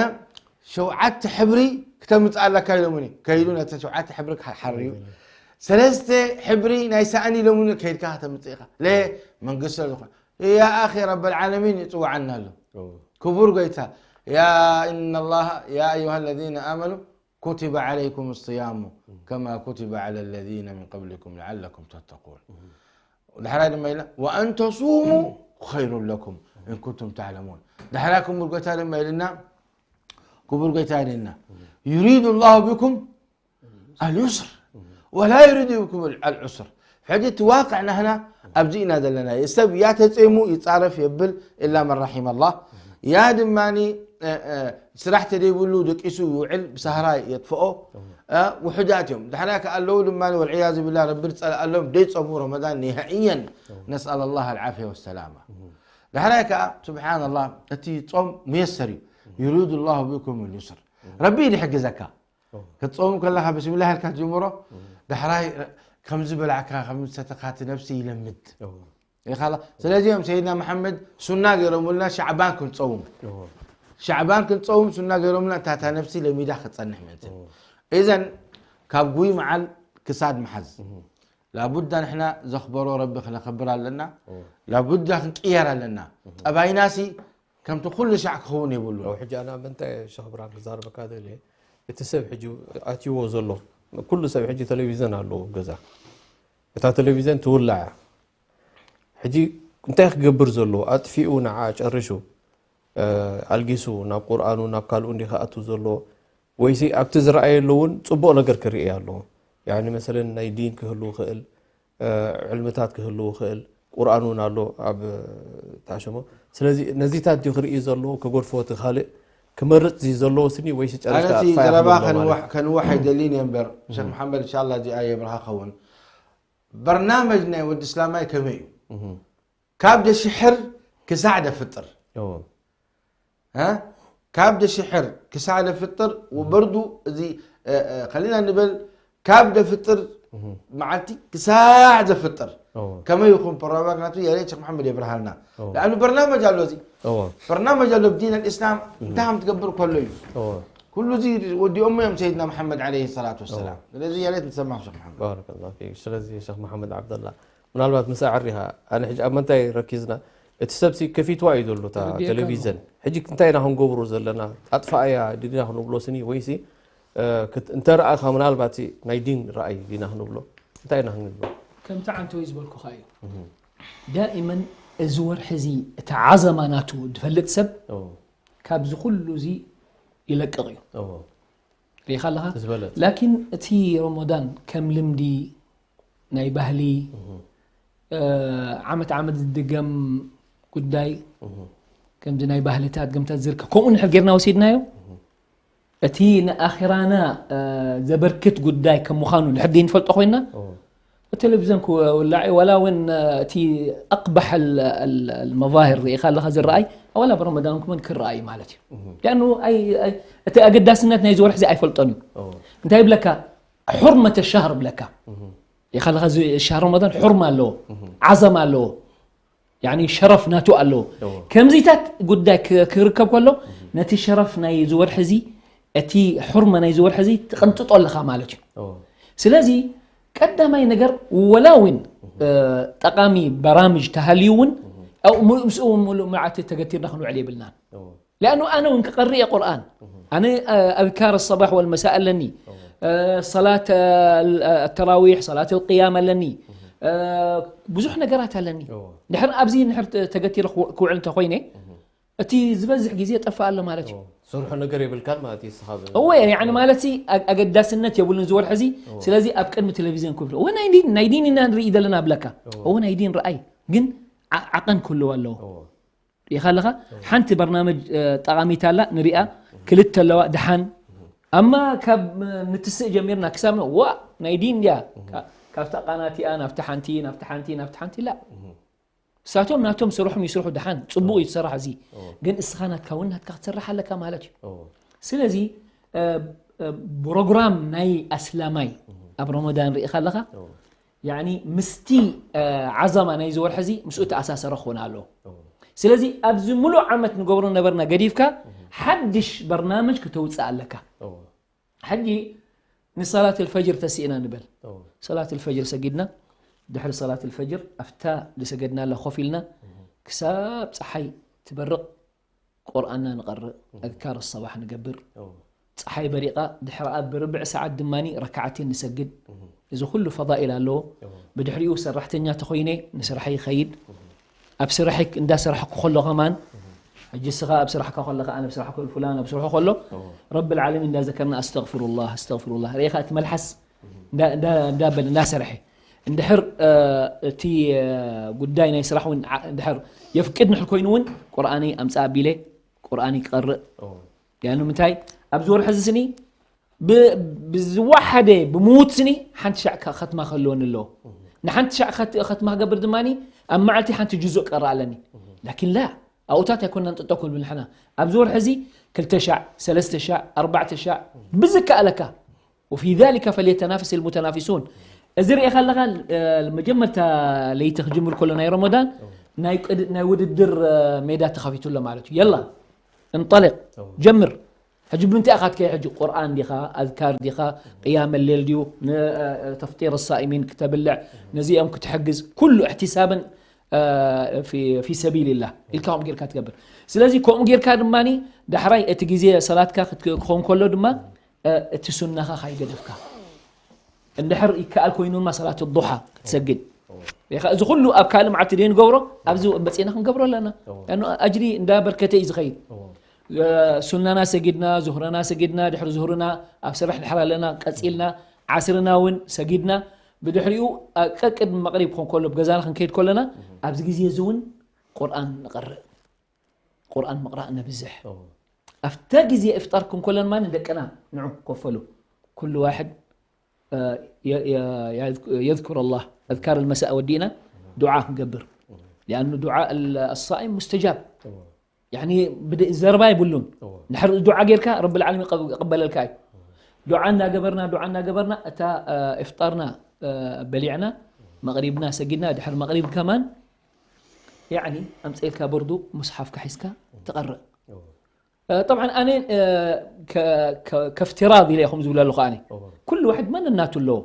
ሸውዓተ ሕብሪ ክተምጽእ ኣለካ ኢሎምኒ። ከይዱ ነተን ሸውዓተ ሕብሪ ክሓርዩ። ሰለስተ ሕብሪ ናይ ሳእኒ ኢሎምኒ፣ ከይድካ ከተምጽእ ኢኻ። ለ መንግስቲ ስለ ዝኾነ። ያ ኣኺ ረበል ዓለሚን ይጽውዓና ኣሎ። እዎ። ክቡር ጎይታ፣ ያ ኢነ ላሃ፣ ያ ኣዩሃ ለዚነ ኣመኑ ኩቲበ ዓለይኩም ስያሙ ከማ ኩቲበ ዓለ ለዚነ ሚን ቀብሊኩም ለዓለኩም ተተቁን። ዳሕራይ ድማ ኢላ፣ ወአን ተሱሙ ኸይሩን ለኩም እን ኩንቱም ተዕለሙን። ዳሕራይ ክቡር ጎይታ ድማ ኢልና፣ ክቡር ጎይታ ኢልና፣ ዩሪዱ ላሁ ቢኩም ኣልዩስር ወላ ዩሪዱ ቢኩም ኣልዑስር። ሕጂ እቲ ዋቅዕ ናህና ኣብዚ ኢና ዘለና። ሰብ ያ ተጼሙ ይጻረፍ የብል፣ ኢላ መን ረሒመ ላህ። ያ ድማኒ፣ እ፣ እ፣ ስራሕ ተደይብሉ ደቂሱ ይውዕል፣ ብሳህራ የጥፍኦ። እ፣ ውሑዳት እዮም። ድሕሪያ ከኣ ኣለዉ ድማ፣ ወልዕያዙ ቢላህ፣ ረቢ ዝጸልኣሎም፣ ደይጸሙ ረመዳን ኒሃእየን። ነስኣል ላህ ኣልዓፍየ ወሰላማ። ድሕሪያ ከኣ፣ ስብሓንላህ፣ እቲ ጾም ሙየሰር እዩ። ዩሪዱ ላሁ ቢኩም ልዩስር። ረቢ እዩ ዝሕግዘካ። ክትጾም ከለኻ ብስሚላህ ኢልካ ትጅምሮ፣ ዳሕራይ ከምዚ በላዕካ፣ ከምዚ ሰተኻ፣ እቲ ነብሲ ይለምድ። እዎ። ኢኻ ላ-፣ ስለዚ እዮም ሰይድና መሓመድ ሱና ገይሮምልና ሻዕባን ክንጸውም። እዎ። ሻዕባን ክንጸውም ሱና ገይሮምልና፣ እታ፣ እታ ነብሲ ለሚዳ ክትጸንሕ ምእንቲ። እዎ። ኢዘን ካብ ጉይ መዓል ክሳድ ምሓዝ። እዎ። ላቡዳ ንሕና ዘኽበሮ ረቢ ክነኽብር ኣለና። እዎ። ላቡዳ ክንቅየር ኣለና። እዎ። ጠባይናሲ ከምቲ ኩሉ ሻዕ ክኸውን የብሉን። ሕጂ ኣነ ኣብ ምንታይ ሸኽ ብርሃን ክዛረበካ ደልየ፣ እቲ ሰብ ሕጂ ኣትይዎ ዘሎ፣ ኩሉ ሰብ ሕጂ ቴሌቪዘን ኣለዎ ኣብ ገዛ። እታ ቴሌቪዘን ትውላዕ እያ። ሕጂ እንታይ ክገብር ዘለዎ? ኣጥፊኡ ንዓ ጨሪሹ፣ እ፣ ኣልጊሱ ናብ ቁርኣኑ ናብ ካልኡ እንዲ ክኣቱ ዘለዎ? ወይሲ ኣብቲ ዝረኣየሉ እውን ጽቡቕ ነገር ክርኢ ኣለዎ? ያኒ መሰለን ናይ ዲን ክህሉ ይኽእል፣ እ፣ ዕልምታት ክህሉ ይኽእል፣ ቁርኣን እውን ኣሎ ኣብ ታሽሞ። ስለዚ ነዚታት ድዩ ክርኢ ዘለዎ፣ ከገድፎ እቲ ካልእ ክመርጽ እዩ ዘለዎ ስኒ ወይሲ ኣነ ጨረሽታ እቲ ኣጥፋ ዘረባ ይኽእሎ ማለት? ከንውሕ-፣ ከንውሕ ኣይደልን እየ እምበር፣ ሸኽ እም። መሓመድ፣ እንሻላ እዚኣ የብርሃ ኸውን። በርናመጅ ናይ ወዲ እስላማይ ከመይ እዩ? እም። ካብ ደሽሕር ክሳዕ ደፍጥር። እዎ። እ? ካብ ደሽሕር ክሳዕ ደፍጥር፣ እም። ወበርዱ እዚ፣ እ፣ እ፣ ከሊና ንበል፣ ካብ ደፍጥር እም። መዓልቲ ክሳዕ ዘፍጥር። እዎ። ከመይ ይኹን ፕሮግራም ናቱ፣ ያ ሬት ሸኽ መሓመድ የብርሃልና። እዎ። ለኣኑ በርናመጅ ኣሎ እዚ። እዎ። በርናመጅ ኣሎ ብዲን ኣልእስላም፣ እም። እንታይ ከም ትገብር ከሎ እዩ። እዎ። ኩሉ እዚ ወዲኦሞ እዮም ሰይድና መሓመድ ዓለይሂ ሰላቱ ወሰላም። እዎ። ስለዚ ያ ሬት ንሰማዕ ሸኽ መሓመድ። ባረከላሁ ፊክ። ስለዚ ሸኽ መሓመድ ዓብደላ፣ ምናልባት ምስ ኣዕሪኻ፣ ኣነ ሕጂ ኣብ ምንታይ ረኪዝና? እቲ ሰብሲ ከፊትዋ እዩ ዘሎ እታ ተረዲእካ ቴሌቪዘን። ኣለኹ። ሕጂ እንታይ ኢና ክንገብሮ ዘለና? ኣጥፋኣያ ድና ክንብሎ ስኒ ወይሲ፣ እ፣ ክት-፣ እንተ ረኣኻ ምናልባት ናይ ዲን ረኣይ ዲና ክንብሎ? እንታይ ኢና ክንብሎ? ከምቲ ዓንተወይ ዝበልኩኻ እዩ። እህ። ዳኢመን እዚ ወርሒ እዚ እቲ ዓዘማ ናቱ ዝፈልጥ ሰብ ኦ። ካብዚ ኩሉ እዚ ይለቅቕ እዩ። ኦ። ርኢኻ ኣለኻ? ዝበለጸ። ላኪን እቲ ረመዳን ከም ልምዲ ናይ ባህሊ፣ እህ። እ፣ ዓመት ዓመት ዝድገም ጉዳይ፣ እህ። ከምዚ ናይ ባህልታት፣ ገምታት ዝርከብ፣ ከምኡ እንድሕር ጌርና ወሲድናዮ፣ እህ። እቲ ንኣኺራና፣ እ፣ ዘበርክት ጉዳይ ከም ምዃኑ እንድሕር ዘይንፈልጦ ኮይንና፣ እህ። ቴሌቪዝን ክውላዕ እዩ፣ ዋላ እውን፣ እ፣ እቲ ኣቅባሕ ال-፣ ال-፣ المظاهر ርኢኻ ኣለኻ ዝረኣይ፣ ዋላ ብረመዳን ክመን ክረኣይ ማለት እዩ። እህ። ሊኣኑ ኣይ-፣ ኣይ-፣ እቲ ኣገዳስነት ናይዚ ወርሒ እዚ ኣይፈልጦን እዩ። እህ። እንታይ ይብለካ? حرمة الشهر ብለካ ኢኻ ኣለኻ። እዚ ሻህር ረመዳን ሑርማ ኣለዎ፣ ዓዘማ ኣለዎ፣ ያኒ ሸረፍ ናቱ ኣለዎ። እዎ። ከምዚታት ጉዳይ ክ- ክርከብ ከሎ ነቲ ሸረፍ ናይ ዝወርሒ እዚ፣ እቲ ሑርማ ናይ ዝወርሒ እዚ ትቐንጥጦ ኣለኻ ማለት እዩ። እዎ። ስለዚ ቀዳማይ ነገር ወላ እውን እ፣ ጠቓሚ በራምጅ ተሃልዩ እውን ኣብኡ ሙሉእ ምስኡ ሙሉእ መዓልቲ ተገቲርና ክንውዕል የብልናን። እዎ። لأنه ኣነ እውን ክቐሪ እየ ቁርኣን። ኣነ እ፣ ኣዝካር الصباح والمساء ኣለኒ። እ፣ ሰላት እ፣ ተራዊሕ፣ ሰላት القيام ኣለኒ። እ፣ ብዙሕ ነገራት ኣለኒ። እዎ። ድሕር ኣብዚ ንሕር ተ- ተገቲረ ክው- ክውዕል እንተኮይነ እቲ ዝበዝሕ ግዜ ጠፋእ ኣሎ ማለት እዩ። እዎ። ሰርሖ ነገር የብልካን ማለት እዩ። ስኻ ብ- እወ ያኒ ማለት ሲ ኣ- ኣገዳስነት የብሉን ዝወርሒ እዚ። ስለዚ ኣብ ቅድሚ ቴሌቪዝን ክፍሉ እወ ናይ ዲን ናይ ዲን ኢና ንርኢ ዘለና ብለካ። እወ ናይ ዲን ረኣይ ግን ዓ- ዓቐን ክህልዎ ኣለዎ። እዎ። ሪኢኻ ኣለኻ ሓንቲ በርናመጅ እ፣ ጠቓሚት ኣላ ንሪኣ ክልተ ኣለዋ ድሓን ኣማ ካብ እ፣ ንትስእ ጀሚርና ክሳብ ዋ ናይ ዲን ድያ ካ- ካብታ ቃናቲኣ ናብቲ ሓንቲ ናብቲ ሓንቲ ናብቲ ሓንቲ ላ እሳቶም ናቶም ስርሖም ይስርሑ ድሓን ጽቡቕ እዩ ዝሰራሕ እዚ ግን እስኻ ናትካ እውን ናትካ ክትሰርሕ ኣለካ ማለት እዩ እዎ። ስለዚ እ፣ እ፣ ፕሮግራም ናይ ኣስላማይ ኣብ ረመዳን ርኢኻ ኣለኻ ያኒ ምስቲ እ፣ ዓዘማ ናይ ዝወርሒ እዚ ምስኡ ተኣሳሰረ ክኾን ኣለዎ ስለዚ ኣብዚ ሙሉእ ዓመት ንገብሮ ነበርና ገዲፍካ ሓድሽ በርናምጅ ክተውፅእ ኣለካ እዎ። ሕጂ ንሰላት الفجر ተሲእና ንበል እዎ። ሰላት الفجر ሰጊድና ድሕሪ ሰላት الفجر ኣብታ ዝሰገድናላ ኮፍ ኢልና ክሳብ ፀሓይ ትበርቕ ቁርኣንና ንቐርእ ኣዝካር الصباح ንገብር እዎ። ፀሓይ በሪቓ ድሕሪኣ ብርብዕ ሰዓት ድማ ረካዓቴን ንሰግድ እዚ ኩሉ ፈዳኢል ኣለዎ ብድሕሪኡ ሰራሕተኛ ተኾይነ ንስራሐይ ይኸይድ ኣብ ስራሐይ እንዳሰራሕኩ ከሎ ከማን ሕጂ እስኻ ኣብ ስራሕካ ከለካ ኣነ ኣብ ስራሕ ክብል ፍላን ኣብ ስርሑ ከሎ ረብ العالمين እንዳዘከርና ኣስተغفر الله أستغفر الله ርኢኻ እቲ መልሓስ እንዳ- እንዳ- እንዳበለ እንዳሰርሐ እንድሕር እ፣ እቲ እ፣ ጉዳይ ናይ ስራሕ እውን ዓ- እንድሕር የፍቅድ ንሕር ኮይኑ እውን ቁርኣነይ ኣምፃእ ኣቢለ ቁርኣነይ ክቐርእ እዎ። ያኑ ምንታይ ኣብዚ ወርሒ እዚ ስኒ ብ- ብዝወሓደ ብምውት ስኒ ሓንቲ ሻዕ ከ- ከትማ ክህልወኒ ኣለዎ ንሓንቲ ሻዕ ከት- ከትማ ክገብር ድማ ኣብ መዓልቲ ሓንቲ ጅዙእ ቀርእ ኣለኒ ላኪን ላ ኣብኡታት ኣይኮንና ንጥጠኩ ንብል ንሕና ኣብዚ ወርሒ እዚ ክልተ ሻዕ ሰለስተ ሻዕ ኣርባዕተ ሻዕ ብዝከኣለካ وفي ذلك فليتنافس المتنافسون እዚ ርኢኻ ኣለኻ እ፣ መጀመርታ ለይቲ ክጅምር ከሎ ናይ ረመዳን ናይ ቅድ- ናይ ውድድር እ፣ ሜዳ ተኸፊቱ ኣሎ ማለት እዩ የላ እንጠልቕ ጀምር ሕጂ ብምንታይ ኢኻ ትከይ ሕጂ ቁርኣን ዲኻ ኣዝካር ዲኻ ቅያም ሌል ድዩ ን- እ፣ እ፣ ተፍጢር ሳኢሚን ክተብልዕ ነዚኦም ክትሕግዝ ኩሉ እሕትሳብን እ፣ ፊ- ፊ ሰቢልላህ ኢልካ ከምኡ ጌርካ ትገብር ስለዚ ከምኡ ጌርካ ድማ ዳሕራይ እቲ ግዜ ሰላትካ ክት- ክኸውን ከሎ ድማ እ፣ እቲ ሱናኻ ካይገደፍካ እንድሕር ይከኣል ኮይኑ ድማ ሰላት ዱሓ ክትሰግድ ኢኻ እዚ ኩሉ ኣብ ካልእ መዓልቲ ደይ ንገብሮ ኣብዚ መፂና ክንገብሮ ኣለና ኣኑ ኣጅሪ እንዳበርከተ እዩ ዝኸይድ እ፣ ሱናና ሰጊድና ዙህረና ሰጊድና ድሕሪ ዙህርና ኣብ ስራሕ ድሕር ኣለና ቀፂልና ዓስርና እውን ሰጊድና ብድሕሪኡ እ፣ ቀቅድሚ መቕሪብ ክኾን ከሎ ብገዛና ክንከይድ ከለና ኣብዚ ግዜ እዚ እውን ቁርኣን ንቐርእ ቁርኣን ምቕራእ ነብዝሕ ኣብታ ግዜ እፍጣር ክንከሎ ድማ ንደቅና ንዑ ኮፈሉ ኩሉ ዋሕድ እ፣ የ- የ- የዝኩር ኣላህ ኣዝካር ልመሳእ ወዲእና ዱዓ ክንገብር ሊኣኑ ዱዓ ኣሳኢም ሙስተጃብ ያኒ ብድ- ዘረባ የብሉን ድሕር ዱዓ ጌርካ ረቢ ልዓለሚን ይቀበለልካ እዩ ዱዓ እናገበርና ዱዓ እናገበርና እታ እ፣ እፍጣርና እ፣ በሊዕና መቕሪብና ሰጊድና ድሕር መቕሪብ ከማን ያኒ ኣምፀኢልካ በርዱ ሙስሓፍካ ሒዝካ ትቐርእ እ፣ ጠብዓን ኣነ እ፣ ከ- ከ- ከፍትራድ ኢለ ኢኹም ዝብለ ኣለኹ ኣነ ኩሉ ዋሕድ መን እናቱ ኣለዎ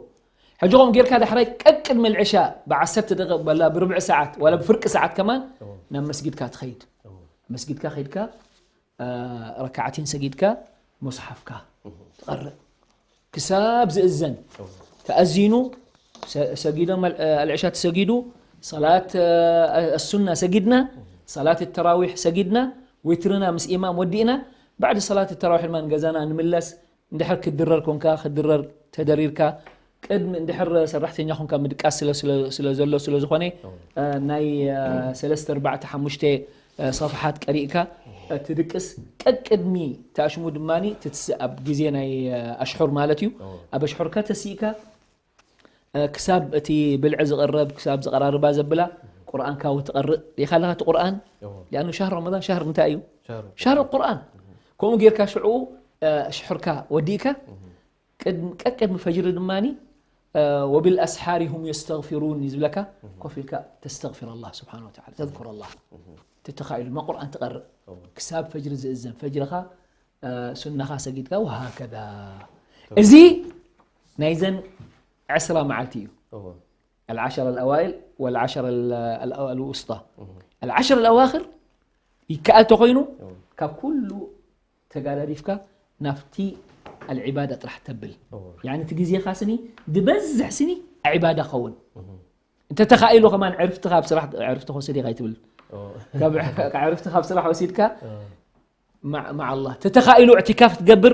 ሕጂ ኸም ጌርካ ዳሕራይ ቀቅድሚ ልዕሻ ብዓሰርተ ደቂቕ በላ ብርብዒ ሰዓት ዋላ ብፍርቂ ሰዓት ከማን ናብ መስጊድካ ትኸይድ መስጊድካ ከይድካ እ፣ ረካዓቴን ሰጊድካ ሙስሓፍካ ትቐርእ ክሳብ ዝእዘን ተኣዚኑ ሰ- ሰጊዶም ኣል- ኣልዕሻ ተሰጊዱ ሰላት እ፣ ኣሱና ሰጊድና ሰላት ተራዊሕ ሰጊድና ዊትርና ምስ ኢማም ወዲእና ባዕዲ ሰላት ተራዊሕ ድማ ንገዛና ንምለስ እንድሕር ክድረር ኮንካ ክድረር ተደሪርካ ቅድሚ እንድሕር ሰራሕተኛ ኮንካ ምድቃስ ስለ- ስለ- ስለ ዘሎ ስለ ዝኾነ እ፣ ናይ እ፣ ሰለስተ ኣርባዕተ ሓሙሽተ እ፣ ሰፍሓት ቀሪእካ እ፣ ትድቅስ ቀቅድሚ ተኣሽሙ ድማ ትትስእ ኣብ ግዜ ናይ እ፣ ኣሽሑር ማለት እዩ ኣብ ኣሽሑርካ ተሲእካ እ፣ ክሳብ እቲ ብልዒ ዝቕረብ ክሳብ ዝቐራርባ ዘብላ ቁርኣንካ ትቐርእ ሪኢኻ ኣለኻ እቲ ቁርኣን ሊኣኑ ሻህር ረመዳን ሻህር እንታይ እዩ ሻህር ቁርኣን ከምኡ ጌርካ ሽዑ እ፣ ኣሽሑርካ ወዲእካ ቀቅድሚ ፈጅሪ ድማ وبالأسحار هم يستغفرون ዝብለካ ኮፍ ኢልካ ተስተغفر الله سبحانه وتعالى تذكر الله ተተኻኢሉ ማ ቁርኣን ትቐርእ ክሳብ ፈጅሪ ዝእዘን ፈጅርኻ ሱናኻ ሰጊድካ وهكذا እዚ ናይዘን ዕስራ መዓልቲ እዩ العشر الأوائل والعشر الوسطى العشر الأواخر ይከኣል ተኾይኑ ካብ ኩሉ ተጋዳዲፍካ ናብቲ العبادة ጥራሕ ተብል يعني እቲ ግዜኻ ስኒ ዝበዝሕ ስኒ عبادة ኸውን እንተ ተኻኢሉ ከማን ዕርፍቲ ካብ ስራሕ ዕርፍቲ ክወስድ ኢኻ ይትብል ካብ ዕርፍቲ ካብ ስራሕ ወሲድካ مع الله ተተኻኢሉ اعتكاف ትገብር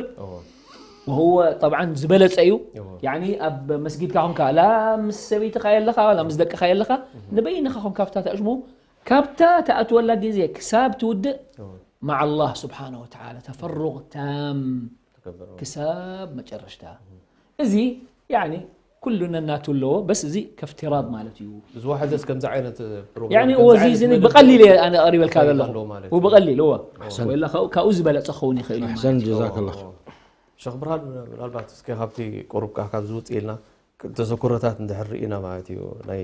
وهو طبعا ዝበለጸ እዩ يعني ኣብ መስጊድካ ኹንካ ላ ምስ ሰበይትኻ የለኻ ላ ምስ ደቅኻ የለኻ ንበይንኻ ኹንካ ኣብታ ተዕሽሙ ካብታ ተኣትወላ ግዜ ክሳብ ትውድእ مع الله سبحانه وتعالى تفرغ تام ክሳብ መጨረሽታ እዚ يعني ኩሉ ነናቱ ኣለዎ በስ እዚ ከፍትራድ ማለት እዩ ዝዋሕደስ ከምዚ ዓይነት يعني እዎ እዚ እዚ ብቐሊል እየ ኣነ ቀሪበልካ ዘለኹ ብቐሊል እዎ ወላ ካብኡ ዝበለፀ ክኸውን ይኽእል እዩ ኣሕሰን ጀዛከላ ሸኽ ብርሃን ምናልባት እስከ ካብቲ ቁሩብ ካብ ዝውፅእ ኢልና ተዘክሮታት እንድሕር ርኢና ማለት እዩ ናይ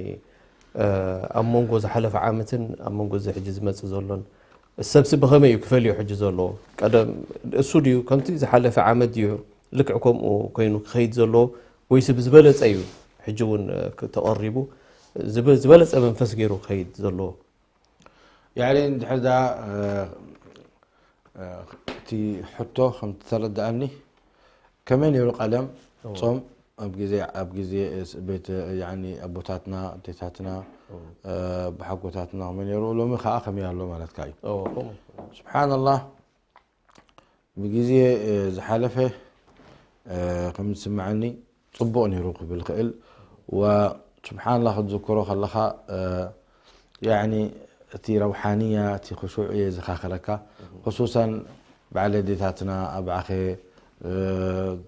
ኣብ መንጎ ዝሓለፈ ዓመትን ኣብ መንጎ እዚ ሕጂ ዝመፅእ ዘሎን ሰብሲ ብኸመይ እዩ ክፈልዮ ሕጂ ዘለዎ ቀደም እሱ ድዩ ከምቲ ዝሓለፈ ዓመት ድዩ ልክዕ ከምኡ ኮይኑ ክኸይድ ዘለዎ ወይስ ብዝበለፀ እዩ ሕጂ እውን ተቐሪቡ ዝበለፀ መንፈስ ገይሩ ክኸይድ ዘለዎ يعني እንድሕር ዳ እቲ ሕቶ ከም ተረዳኣኒ ከመይ ነይሩ ቀደም ጾም ኣብ ግዜ ኣብ ግዜ ቤት يعني ኣቦታትና ኣዴታትና ብሓጎታትና ከመይ ነይሩ ሎሚ ከዓ ከመይ ኣሎ ማለትካ እዩ سبحان الله ብግዜ ዝሓለፈ ከም ዝስምዐኒ ፅቡቕ ነይሩ ክብል ክእል وسبحان الله ክትዝክሮ ከለኻ يعني እቲ ረውሓንያ እቲ ክሹዕ እየ ዝኻኸረካ خصوصا ባዕለ ዴታትና ኣብዓኸ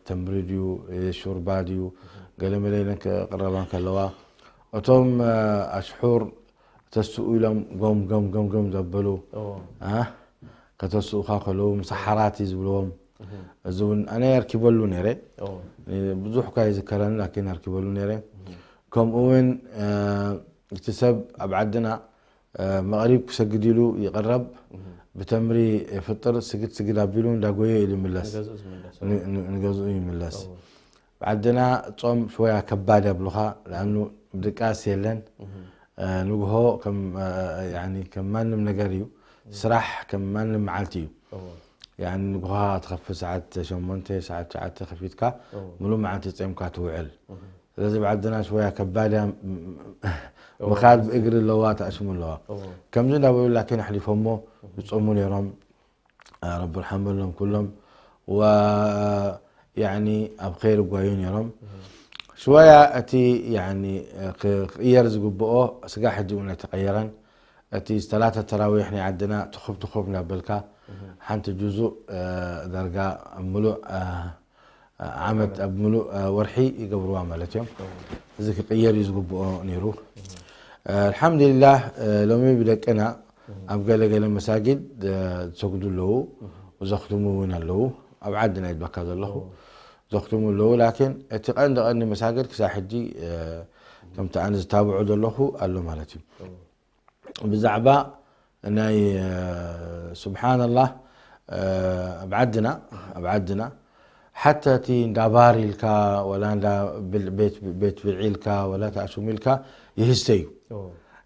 ተምሪ ድዩ ሹርባ ድዩ ገለመለ ኢለን ክቕረባ ከለዋ እቶም ኣሽሑር ተስኡ ኢሎም ጎም ጎም ጎም ጎም ዘበሉ ከተስኡኻ ከለዉ ምሳሓራት እዩ ዝብልዎም እዚ እውን ኣነ ኣርኪበሉ ነይረ ብዙሕ እኳ ይዝከረኒ ላኪን ኣርኪበሉ ነይረ ከምኡ እውን እቲ ሰብ ኣብ ዓድና መቕሪብ ክሰግድ ኢሉ ይቕረብ ብተምሪ ፍጥር ስግድ ስግድ ኣቢሉ እንዳጎየ ኢሉ ይምለስ ንገዝኡ ይምለስ ዓድና ጾም ሽወያ ከባድ ኣብሉኻ ለኣኑ ድቃስ የለን ንግሆ ከም ማንም ነገር እዩ ስራሕ ከም ማንም መዓልቲ እዩ ንግሆ ትኸፍት ሰዓት ሸሞንተ ሰዓት ትሽዓተ ከፊትካ ሙሉእ መዓልቲ ጸምካ ትውዕል ስለዚ ብዓድና ሽወያ ከባድ እያ ምኻድ ብእግሪ ኣለዋ ተኣሽሙ ኣለዋ ከምዚ እንዳበሉ ላኪን ኣሕሊፎሞ ዝጾሙ ነይሮም ረቢ ርሓመሎም ኩሎም ወ ያኒ ኣብ ኸይር ጓዩ ነይሮም ሽወያ እቲ ያኒ ክቕየር ዝግብኦ ስጋ ሕጂ እውን ኣይተቐየረን እቲ ሰላተ ተራዊሕ ናይ ዓድና ትኹብ ትኹብ እናበልካ ሓንቲ ጁዙእ ደርጋ ኣብ ምሉእ ዓመት ኣብ ምሉእ ወርሒ ይገብርዋ ማለት እዮም እዚ ክቕየር እዩ ዝግብኦ ነይሩ ኣልሓምዱሊላህ ሎሚ ብደቅና ኣብ ገለ ገለ መሳጊድ ዝሰግዱ ኣለዉ ዘኽትሙ እውን ኣለዉ ኣብ ዓዲ ናይ ድበካ ዘለኹ ዘኽትሙ ኣለዉ ላኪን እቲ ቀንዲ ቀንዲ መሳግድ ክሳብ ሕጂ ከምቲ ኣነ ዝታብዖ ዘለኹ ኣሎ ማለት እዩ ብዛዕባ ናይ ስብሓንላህ ኣብ ዓድና ኣብ ዓድና ሓታ እቲ እንዳ ባር ኢልካ ወላ እንዳ ቤት ብልዒ ኢልካ ወላ ተኣሽሙ ኢልካ ይህስተ እዩ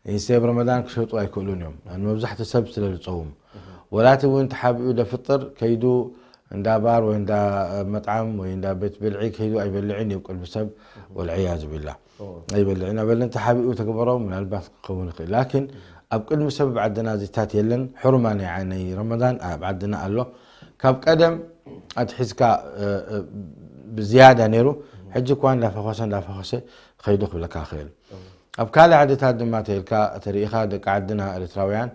ይህስተ ኣብ ረመዳን ክሸጡ ኣይክእሉን እዮም መብዛሕቲ ሰብ ስለ ዝፀውም ወላ እቲ እውን ተሓቢኡ ደፍጥር ከይዱ እንዳ ባር ወይ እንዳ መጥዓም ወይ እንዳ ቤት ብልዒ ከይዱ ኣይበልዕን እዩ ቅድሚ ሰብ ወልዕያዙ ቢላ ኣይበልዕን ኣበለ ተሓቢኡ ተግበሮ ምናልባት ክኸውን ይኽእል ላኪን ኣብ ቅድሚ ሰብ ኣብ ዓድና ዚታት የለን ሕሩማ ናይ ዓይነይ ረመዳን ኣብ ዓድና ኣሎ ካብ ቀደም ኣትሒዝካ ብዝያዳ ነይሩ ሕጂ እኳ እንዳፈኸሰ እንዳፈኸሰ ኸይዱ ክብለካ ክእል ኣብ ካልእ ዓድታት ድማ ተይልካ ተሪኢኻ ደቂ ዓድና ኤርትራውያን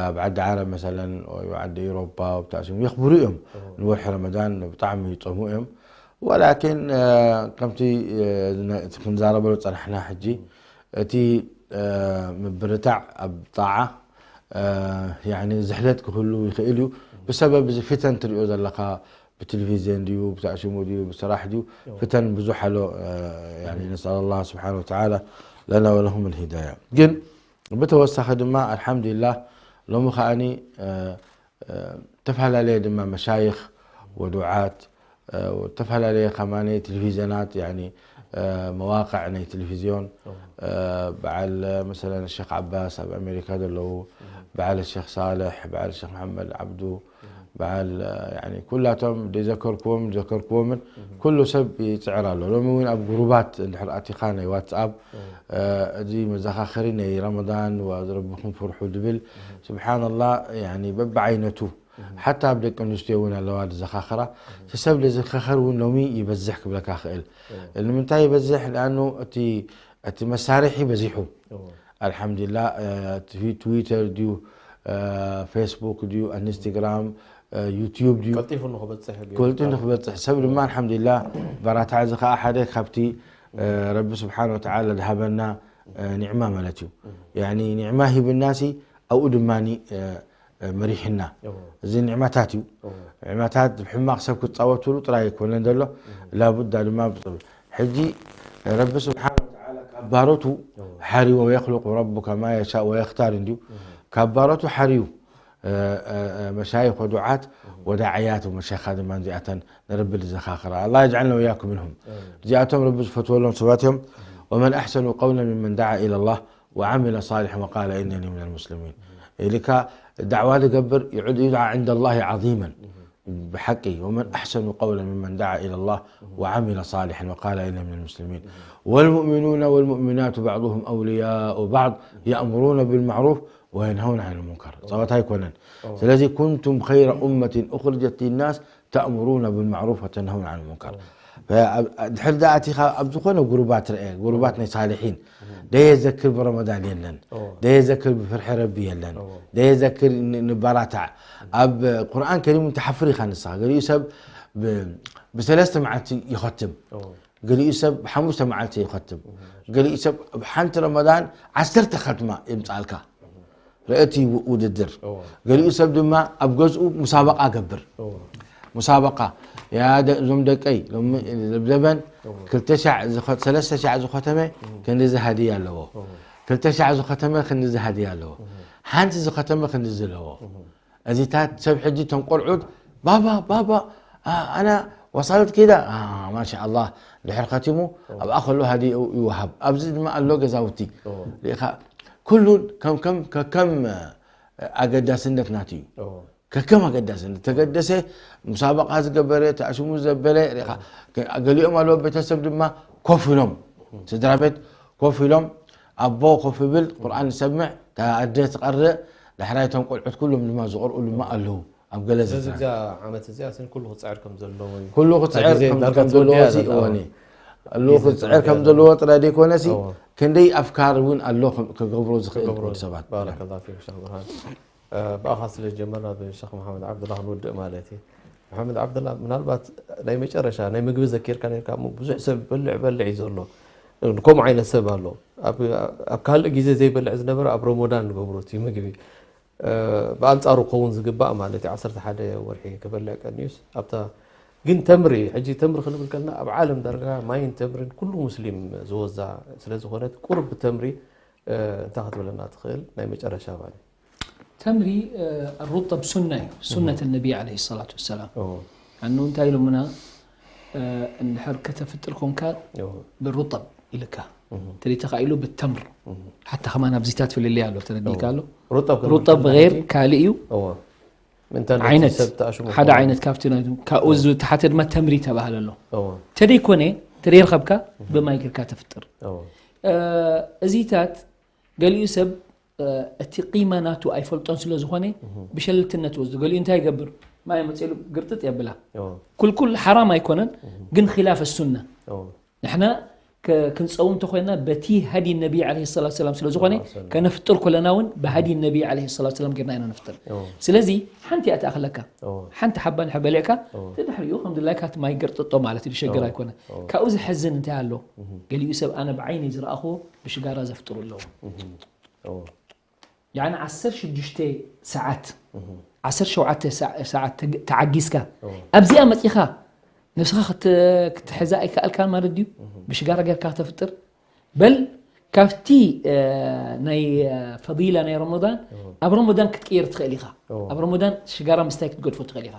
ኣብ ዓዲ ዓረብ መሰለን ወይ ዓዲ ኤውሮፓ ብታእሲም የኽብሩ እዮም ንወርሒ ረመዳን ብጣዕሚ ይጾሙ እዮም ወላኪን ከምቲ ክንዛረበሉ ጸናሕና ሕጂ እቲ ምብርታዕ ኣብ ጣዓ ዝሕለት ክህሉ ይኽእል እዩ ብሰበብ እዚ ፊተን ትሪኦ ዘለኻ ብቴሌቪዝን ድዩ፣ ብታእሽሙ ድዩ፣ ብስራሕ ድዩ፣ ፍተን ብዙሕ ኣሎ። ነስኣል ኣላህ ስብሓን ወተዓላ ለና ወለሁም ልሂዳያ። ግን ብተወሳኺ ድማ ኣልሓምዱሊላህ ሎሚ ከዓኒ ተፈላለየ ድማ መሻይኽ ወዱዓት ተፈላለየ ከማነ ቴሌቪዝናት፣ መዋቅዕ ናይ ቴሌቪዝዮን፣ በዓል መሰለን ሸክ ዓባስ ኣብ ኣሜሪካ ዘለዉ፣ በዓል ሸክ ሳልሕ፣ በዓል ሸክ መሓመድ ዓብዱ፣ በዓል ኩላቶም ዘይዘከርክዎም ዘከርክዎምን ኩሉ ሰብ ይፅዕር ኣሎ። ሎሚ እውን ኣብ ጉሩባት እንድሕር ኣቲኻ ናይ ዋትስኣፕ እዚ መዘኻኸሪ ናይ ረመዳን ረብኹም ፍርሑ ዝብል ስብሓንላ በብዓይነቱ ሓታ ኣብ ደቂ ኣንስትዮ እውን ኣለዋ ዝዘኻኸራ። እቲ ሰብ ዝዘኻኸር እውን ሎሚ ይበዝሕ ክብለካ ክእል። ንምንታይ ይበዝሕ? ንኣኑ እቲ መሳርሒ በዚሑ። ኣልሓምዱላ ትዊተር ድዩ፣ ፌስቡክ ድዩ፣ ኢንስታግራም፣ ዩቲዩብ ድዩ፣ ክልጡ ንክበፅሕ ሰብ ድማ ኣልሓምዱላ በራታዕ እዚ ከዓ ሓደ ካብቲ ረቢ ስብሓን ወተዓላ ዝሃበና ኒዕማ ማለት እዩ። ኒዕማ ሂብናሲ ኣብኡ ድማ መሪሕና። እዚ ኒዕማታት እዩ። ኒዕማታት ብሕማቕ ሰብ ክትፃወትሉ ጥራይ ኣይኮነን ዘሎ፣ ላቡዳ ድማ ብፅሩ። ሕጂ ረቢ ስብሓን ወተዓላ ካብ ባሮቱ ሓርዩ፣ ወየኽልቁ ረቡከ ማ የሻእ ወየኽታር እንድዩ። ካብ ባሮቱ ሓርዩ መሻይኽ ወዱዓት ወዳዕያት መሸኻ ድማ እዚኣተን ንረቢ ዝዘኻኽራ። ኣላ የጅዓልና ወያኩም ምንሁም። እዚኣቶም ረቢ ዝፈትወሎም ሰባት እዮም። ወመን ኣሕሰኑ ቀውለን ምመን ደዓ ኢላ ላህ ወዓሚለ ሳሊሐን ወቃለ ኢነኒ ሚነል ሙስሊሚን ኢልካ ዳዕዋ ዝገብር ይድዓ ዕንደ ላሂ ዓዚመን ብሓቂ። ወመን ኣሕሰኑ ቀውለን ምመን ደዓ ኢላ ላህ ወዓሚለ ሳሊሐን ወቃለ ኢነኒ ሚነል ሙስሊሚን ወልሙእሚኑነ ወልሙእሚናቱ ባዕዱሁም ኣውልያኡ ባዕድ የእምሩነ ብልማዕሩፍ ወየንሀውነ ዐን ልሙንከር። ፀወታ ኣይኮነን። ስለዚ ኩንቱም ኸይረ ኡመትን ኡኽርጀት ሊናስ ተእምሩነ ብልማዕሩፍ ወተንሀውነ ዐን ልሙንከር። ድሕር ደኣ ኣቲኻ ኣብ ዝኾነ ጉሩባት ርአ፣ ጉሩባት ናይ ሳልሒን ደየዘክር ብረመዳን የለን፣ ደየዘክር ብፍርሒ ረቢ የለን፣ ደየዘክር ንባራታዕ። ኣብ ቁርኣን ከሪም ትሓፍር ኢኻ ንስኻ። ገሊኡ ሰብ ብሰለስተ መዓልቲ ይኸትም፣ ገሊኡ ሰብ ብሓሙሽተ መዓልቲ ይኸትም፣ ገሊኡ ሰብ ኣብ ሓንቲ ረመዳን ዓሰርተ ኸትማ የምፅኣልካ። ርእቲ ውድድር። ገሊኡ ሰብ ድማ ኣብ ገዝኡ ሙሳበቃ ገብር። ሙሳበቃ፣ ያ እዞም ደቀይ፣ ሎሚ ዘበን ክልተ ሻዕ ዝኸ-፣ ሰለስተ ሻዕ ዝኸተመ ክንድዚ ሃድያ ኣለዎ። ክልተ ሻዕ ዝኸተመ ክንድዚ ሃድያ ኣለዎ። ሓንቲ ዝኸተመ ክንድዚ ኣለዎ። እዚታት ሰብ ሕጂ እቶም ቆልዑት ባባ ባባ ኣና ወሳለት ኬዳ ማሻ ኣላህ ድሕር ከቲሙ ኣብኣ ከሎ ሃዲኡ ይወሃብ። ኣብዚ ድማ ኣሎ ገዛውቲ ርኢኻ ኩሉ ከም ከም ከከም ኣገዳስነት ናቱ እዩ። ከከም ኣገዳስነት ተገደሰ ሙሳበቃ ዝገበረ ተኣሽሙ ዘበለ ርኢኻ። ገሊኦም ኣለዎ ቤተሰብ ድማ ኮፍ ኢሎም ስድራ ቤት ኮፍ ኢሎም ኣቦ ኮፍ ይብል ቁርኣን ይሰምዕ፣ ኣደ ትቐርእ፣ ዳሕራይ እቶም ቆልዑት ኩሎም ድማ ዝቐርኡ ድማ ኣለዉ። ኣብ ገለ ስለዚ ዝፍረ እዛ ዓመት እዚኣ ስን ኩሉ ክፅዕር ከም ዘለዎ እዩ። ኩሉ ክፅዕር ግዜ ከም ዳርጋ ከም ዘለዎ ትወድያ ሲ ዘላ። እወኒ ኣሉ ክፅዕር ከም ዘለዎ ጥራይ ዘይኮነ ሲ እወ። ክንደይ ኣፍካር እውን ኣሎ ክም- ክገብሮ ዝኽእል ክገብሮ ወዲ ሰባት። ባረከላ ፊክ ሸኽ ብርሃን። እ፣ ብኣኻ ስለ ዝጀመርና ብሸኽ መሓመድ ዓብዱላ ክንውድእ ማለት እዩ። መሓመድ ዓብዱላ ምናልባት ናይ መጨረሻ ናይ ምግቢ ዘኪርካ ነርካ እሞ ብዙሕ ሰብ በልዕ በልዕ እዩ ዘሎ። ከምኡ ዓይነት ሰብ ኣሎ። ኣብ ኣብ ካልእ ግዜ ዘይበልዕ ዝነበረ ኣብ ረመዳን ንገብሮ እቲ ምግቢ። እ፣ ብኣንጻሩ ክኸውን ዝግባእ ማለት እዩ። ዓሰርተ ሓደ ወርሒ ክበልዕ ቀንዩስ ኣብታ ግን ተምሪ፣ ሕጂ ተምሪ ክንብል ከለና ኣብ ዓለም ዳርጋ ማይን ተምርን ኩሉ ሙስሊም ዝወዛ ስለ ዝኾነት ቁሩብ ብተምሪ፣ እ፣ እንታይ ክትብለና ትኽእል? ናይ መጨረሻ ማለት እዩ። ተምሪ ሩጠብ ሱና እዩ ሱነት ነቢ ለ ሰላት ወሰላም ኦ፣ ኣኑ እንታይ ኢሎምና እንድሕር ከተፍጥር ኮንካ ኦ፣ ብሩጠብ ኢልካ እህ፣ ተደይተኻኢሉ ብተምር እህ። ሓታ ከማን ኣብዚታት ፍልልይ ኣሎ ተረዲካ ኣሎ ሩጠብ ከም ሩጠብ ማለት غير እዩ። ካልእ እዩ እዎ። ምንታይ ነቲ ዓይነት ሰብ ተኣሽሙ ሓደ ከሎ። ዓይነት ካብቲ ናይ- ካብኡ ዝተሓተ ድማ ተምሪ ተባህለ ኣሎ እዎ፣ ተደይኮነ ተደይረኸብካ ብማይ ጌርካ ተፍጥር እዎ፣ እ፣ እዚታት ገሊኡ ሰብ እ፣ እቲ ቂማ ናቱ ኣይፈልጦን ስለ ዝኾነ ብሸለልትነት ወስዶ ገሊኡ እንታይ ይገብር ማይ መፅሉ ግርጥጥ የብላ እዎ፣ ኩልኩል ሓራም ኣይኮነን ግን ኪላፍ ሱና እዎ። ንሕና ከ- ክንፀውም እንተኮይና በቲ ሃዲ ነቢ ለ ሰላት ሰላም ስለ ዝኾነ ከነፍጥር ኮለና እውን ብሃዲ ነቢ ለ ሰላት ሰላም ጌርና ኢና ነፍጥር እዎ፣ ስለዚ ሓንቲ እያ ትኣኽለካ እዎ፣ ሓንቲ ሓባ ንድሕር በሊዕካ እዎ። ተድሕሪኡ ከም ድላይካ ማይ ገርጥጦ ማለት እዩ ሸገር እዎ፣ ኣይኮነ እዎ። ካብኡ ዝሐዝን እንታይ ኣሎ ገሊኡ ሰብ ኣነ ብዓይኒ ዝረኣኽዎ ብሽጋራ ዘፍጥሩ ኣለዎ እዎ፣ ያኒ ዓሰርተ ሽዱሽተ ሰዓት እዎ። ዓሰርተ ሸውዓተ ሰዓ- ሰዓት ተግ- ተዓጊዝካ ኣብዚኣ መጺኻ ነብስኻ ክት- ክትሕዛ ኣይከኣልካን ማለት ድዩ? ብሽጋራ ጌርካ ከተፍጥር በል ካብቲ እ፣ ናይ እ፣ ፈዲላ ናይ ረመዳን ኣብ ረመዳን ክትቅየር ትኽእል ኢኻ። ኣብ ረመዳን ሽጋራ ምስታይ ክትገድፎ ትኽእል ኢኻ።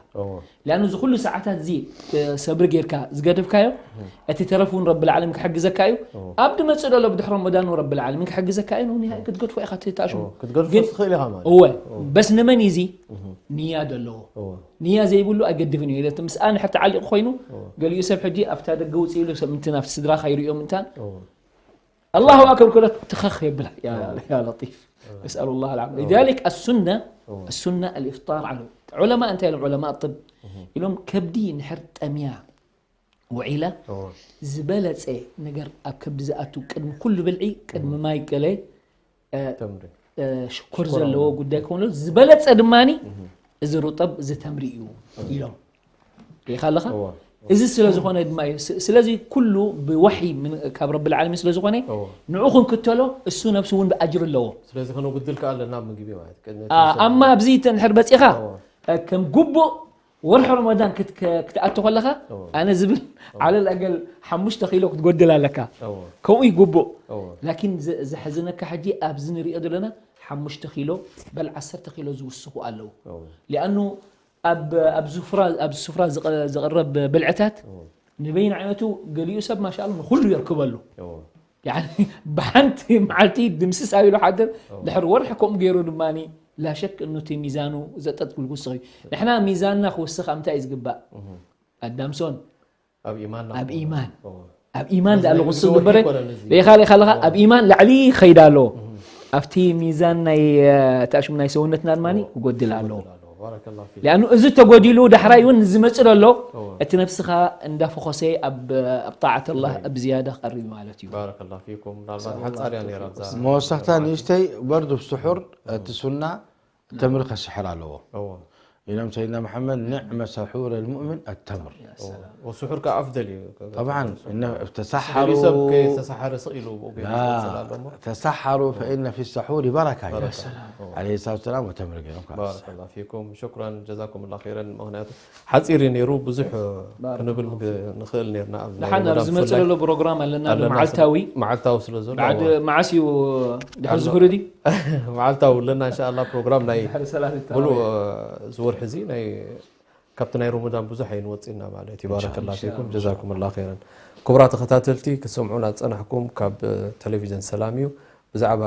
ሊኣኑ እዚ ኩሉ ሰዓታት እዚ እ፣ ሰብሪ ጌርካ ዝገደፍካዮ እቲ ተረፍ እውን ረብል ዓለሚን ክሕግዘካ እዩ። ኣብ ድመጽእ ዘሎ ብድሕሪ ረመዳን እውን ረብል ዓለሚን ክሕግዘካ እዩ። ንውኒ ክትገድፎ ኢኻ እቲ ተኣሽሙ። ክትገድፎ ግን ትኽእል ኢኻ ማለት እወ በስ ንመን እዩ እዚ ንያ ዘለዎ? ንያ ዘይብሉ ኣይገድፍን እዩ። እቲ ምስኣ ንድሕር ተዓሊቑ ኮይኑ ገሊኡ ሰብ ሕጂ ኣብታ ደገ ውፅእ ኢሉ ሰብ ምንትን ኣብቲ ስድራኻ ይርእዮ ምንታን ኣላሁ ኣክበር ክሎ ትኸኽ የብላ። ያ ለጢፍ ነስኣሉ ላህ ልዓፍያ። ሊዛሊክ ኣሱና ኣሱና ኣልኢፍጣር ዓለ ዑለማ እንታይ ኢሎም? ዑለማ ጥብ ኢሎም ከብዲ ንድሕር ጠምያ ውዒላ ዝበለፀ ነገር ኣብ ከብዲ ዝኣቱ ቅድሚ ኩሉ ብልዒ ቅድሚ ማይ ገለ ሽኮር ዘለዎ ጉዳይ ክኾን ዝበለፀ ድማ እዚ ሩጠብ እዚ ተምሪ እዩ ኢሎም ሪኢኻ ኣለኻ። እዚ ስለ ዝኾነ ድማ እዩ። ስለዚ ኩሉ ብዋሒ ካብ ረብል ዓለሚን ስለ ዝኾነ ንዑ ክንክተሎ እሱ ነብሱ እውን ብኣጅር ኣለዎ። ስለዚ ከነጉድል ከኣ ኣለና ኣብ ምግቢ ማለት ኣማ ኣብዚ ተንሕር በፂኻ ከም ጉቡእ ወርሒ ረመዳን ክትኣቱ ከለኻ ኣነ ዝብል ዓለል ኣገል ሓሙሽተ ኪሎ ክትጎድል ኣለካ። ከምኡ ይግቡእ። ላኪን ዘሕዝነካ ሕጂ ኣብዚ ንሪኦ ዘለና ሓሙሽተ ኪሎ በል ዓሰርተ ኪሎ ዝውስኹ ኣለዉ። ሊኣኑ ኣብ ስፍራ ዝቕረብ ብልዕታት ንበይን ዓይነቱ ገሊኡ ሰብ ማሻኣላ ንኩሉ የርክበሉ። ብሓንቲ መዓልቲ ድምስስ ኣቢሉ ሓድር ድሕሪ ወርሒ ከምኡ ገይሩ ድማ ላሸክ እኑቲ ሚዛኑ ዘጠጥጉል ክውስኽ እዩ። ንሕና ሚዛንና ክውስኽ ኣብ ምንታይ እዩ ዝግባእ? ኣዳምሶን ኣብ ኢማን ኣብ ኢማን ዳኣ ኣለኹ ዝግበረ ሌኻ ሌኻ ኣለኻ ኣብ ኢማን ላዕሊ ይኸይድ ኣሎ። ኣብቲ ሚዛን ናይ ተኣሽሙ ናይ ሰውነትና ድማ ክጎድል ኣለዎ። ሊኣኑ እዚ ተጎዲሉ ዳሕራይ እውን ዝመፅእ ዘሎ እቲ ነብስኻ እንዳፈኾሰ ኣብ ጣዓት ኣላህ ኣብ ዝያዳ ክቐርብ ማለት እዩ። ባረከላሁ ፊኩም። ምናልባት ሓፃር እያ ነይራ እዛ መወሰኽታ ንእሽተይ በርዱ ብስሑር እቲ ሱና ተምሪ ከስሕር ኣለዎ። ኢሎም ሰይድና መሓመድ ኒዕመ ሰሑር ልሙእሚን ኣተምር። ወስሑር ከዓ ኣፍደል እዩ። ጠብዓን እነ- ተሳሓሩ ገሊኡ ሰብ ከይተሳሓረ ስቕ ኢሉ ብኡ ገይሩ ላ- ዝወፅእ ኣሎ እሞ። ተሳሓሩ ፈኢነ ፊ ሰሑር በረካ እዩ። በረካ። ዓለይሂ ሰላቱ ወሰላም ወተምሪ ገይሮም ከዓ ባረከላሁ ፊኩም። ሽኩራን ጀዛኩም ላ ኸይረን። ምክንያቱ ሓፂር እዩ ነይሩ ብዙሕ ክንብል ንኽእል ነርና ኣብ ናይ ደሓን ኣብ ረመዳን ዝመፅእ ብፍላይ ዘሎ ፕሮግራም ኣለና ኣለና። መዓልታዊ መዓልታዊ ስለ ዘሎ መዓድ- መዓስ እዩ ድሕሪ ኣሎ። ዝሁሪ ድዩ? መዓልታዊ ኣለና እንሻላ ፕሮግራም ናይ ድሕሪ ሰላት ሙሉእ ተራዊሕ። እዚ ወርሒ እዚ ናይ ካብቲ ናይ ረመዳን ብዙሕ ኣይንወፅእና ማለት እዩ። ባረከላ ፊኩም ጀዛኩም ላ ኸይረን። ክቡራት ተኸታተልቲ ክትሰምዑና ዝፀናሕኩም ካብ ቴሌቪዥን ሰላም እዩ። ብዛዕባ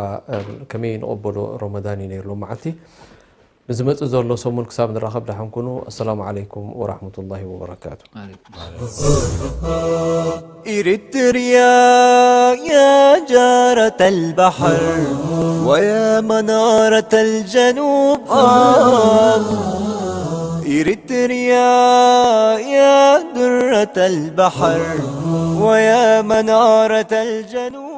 ከመይ ንቐበሎ ረመዳን እዩ ነይሩ ሎም መዓልቲ። ንዝመፅእ ዘሎ ሰሙን ክሳብ ንራኸብ ደሓን ኩኑ። ኣሰላሙ ዓለይኩም ወራሕመቱላሂ ወበረካቱ። إريتريا يا جارة البحر ويا منارة الجنوب آه. إريتريا يا درة البحر ويا منارة الجنوب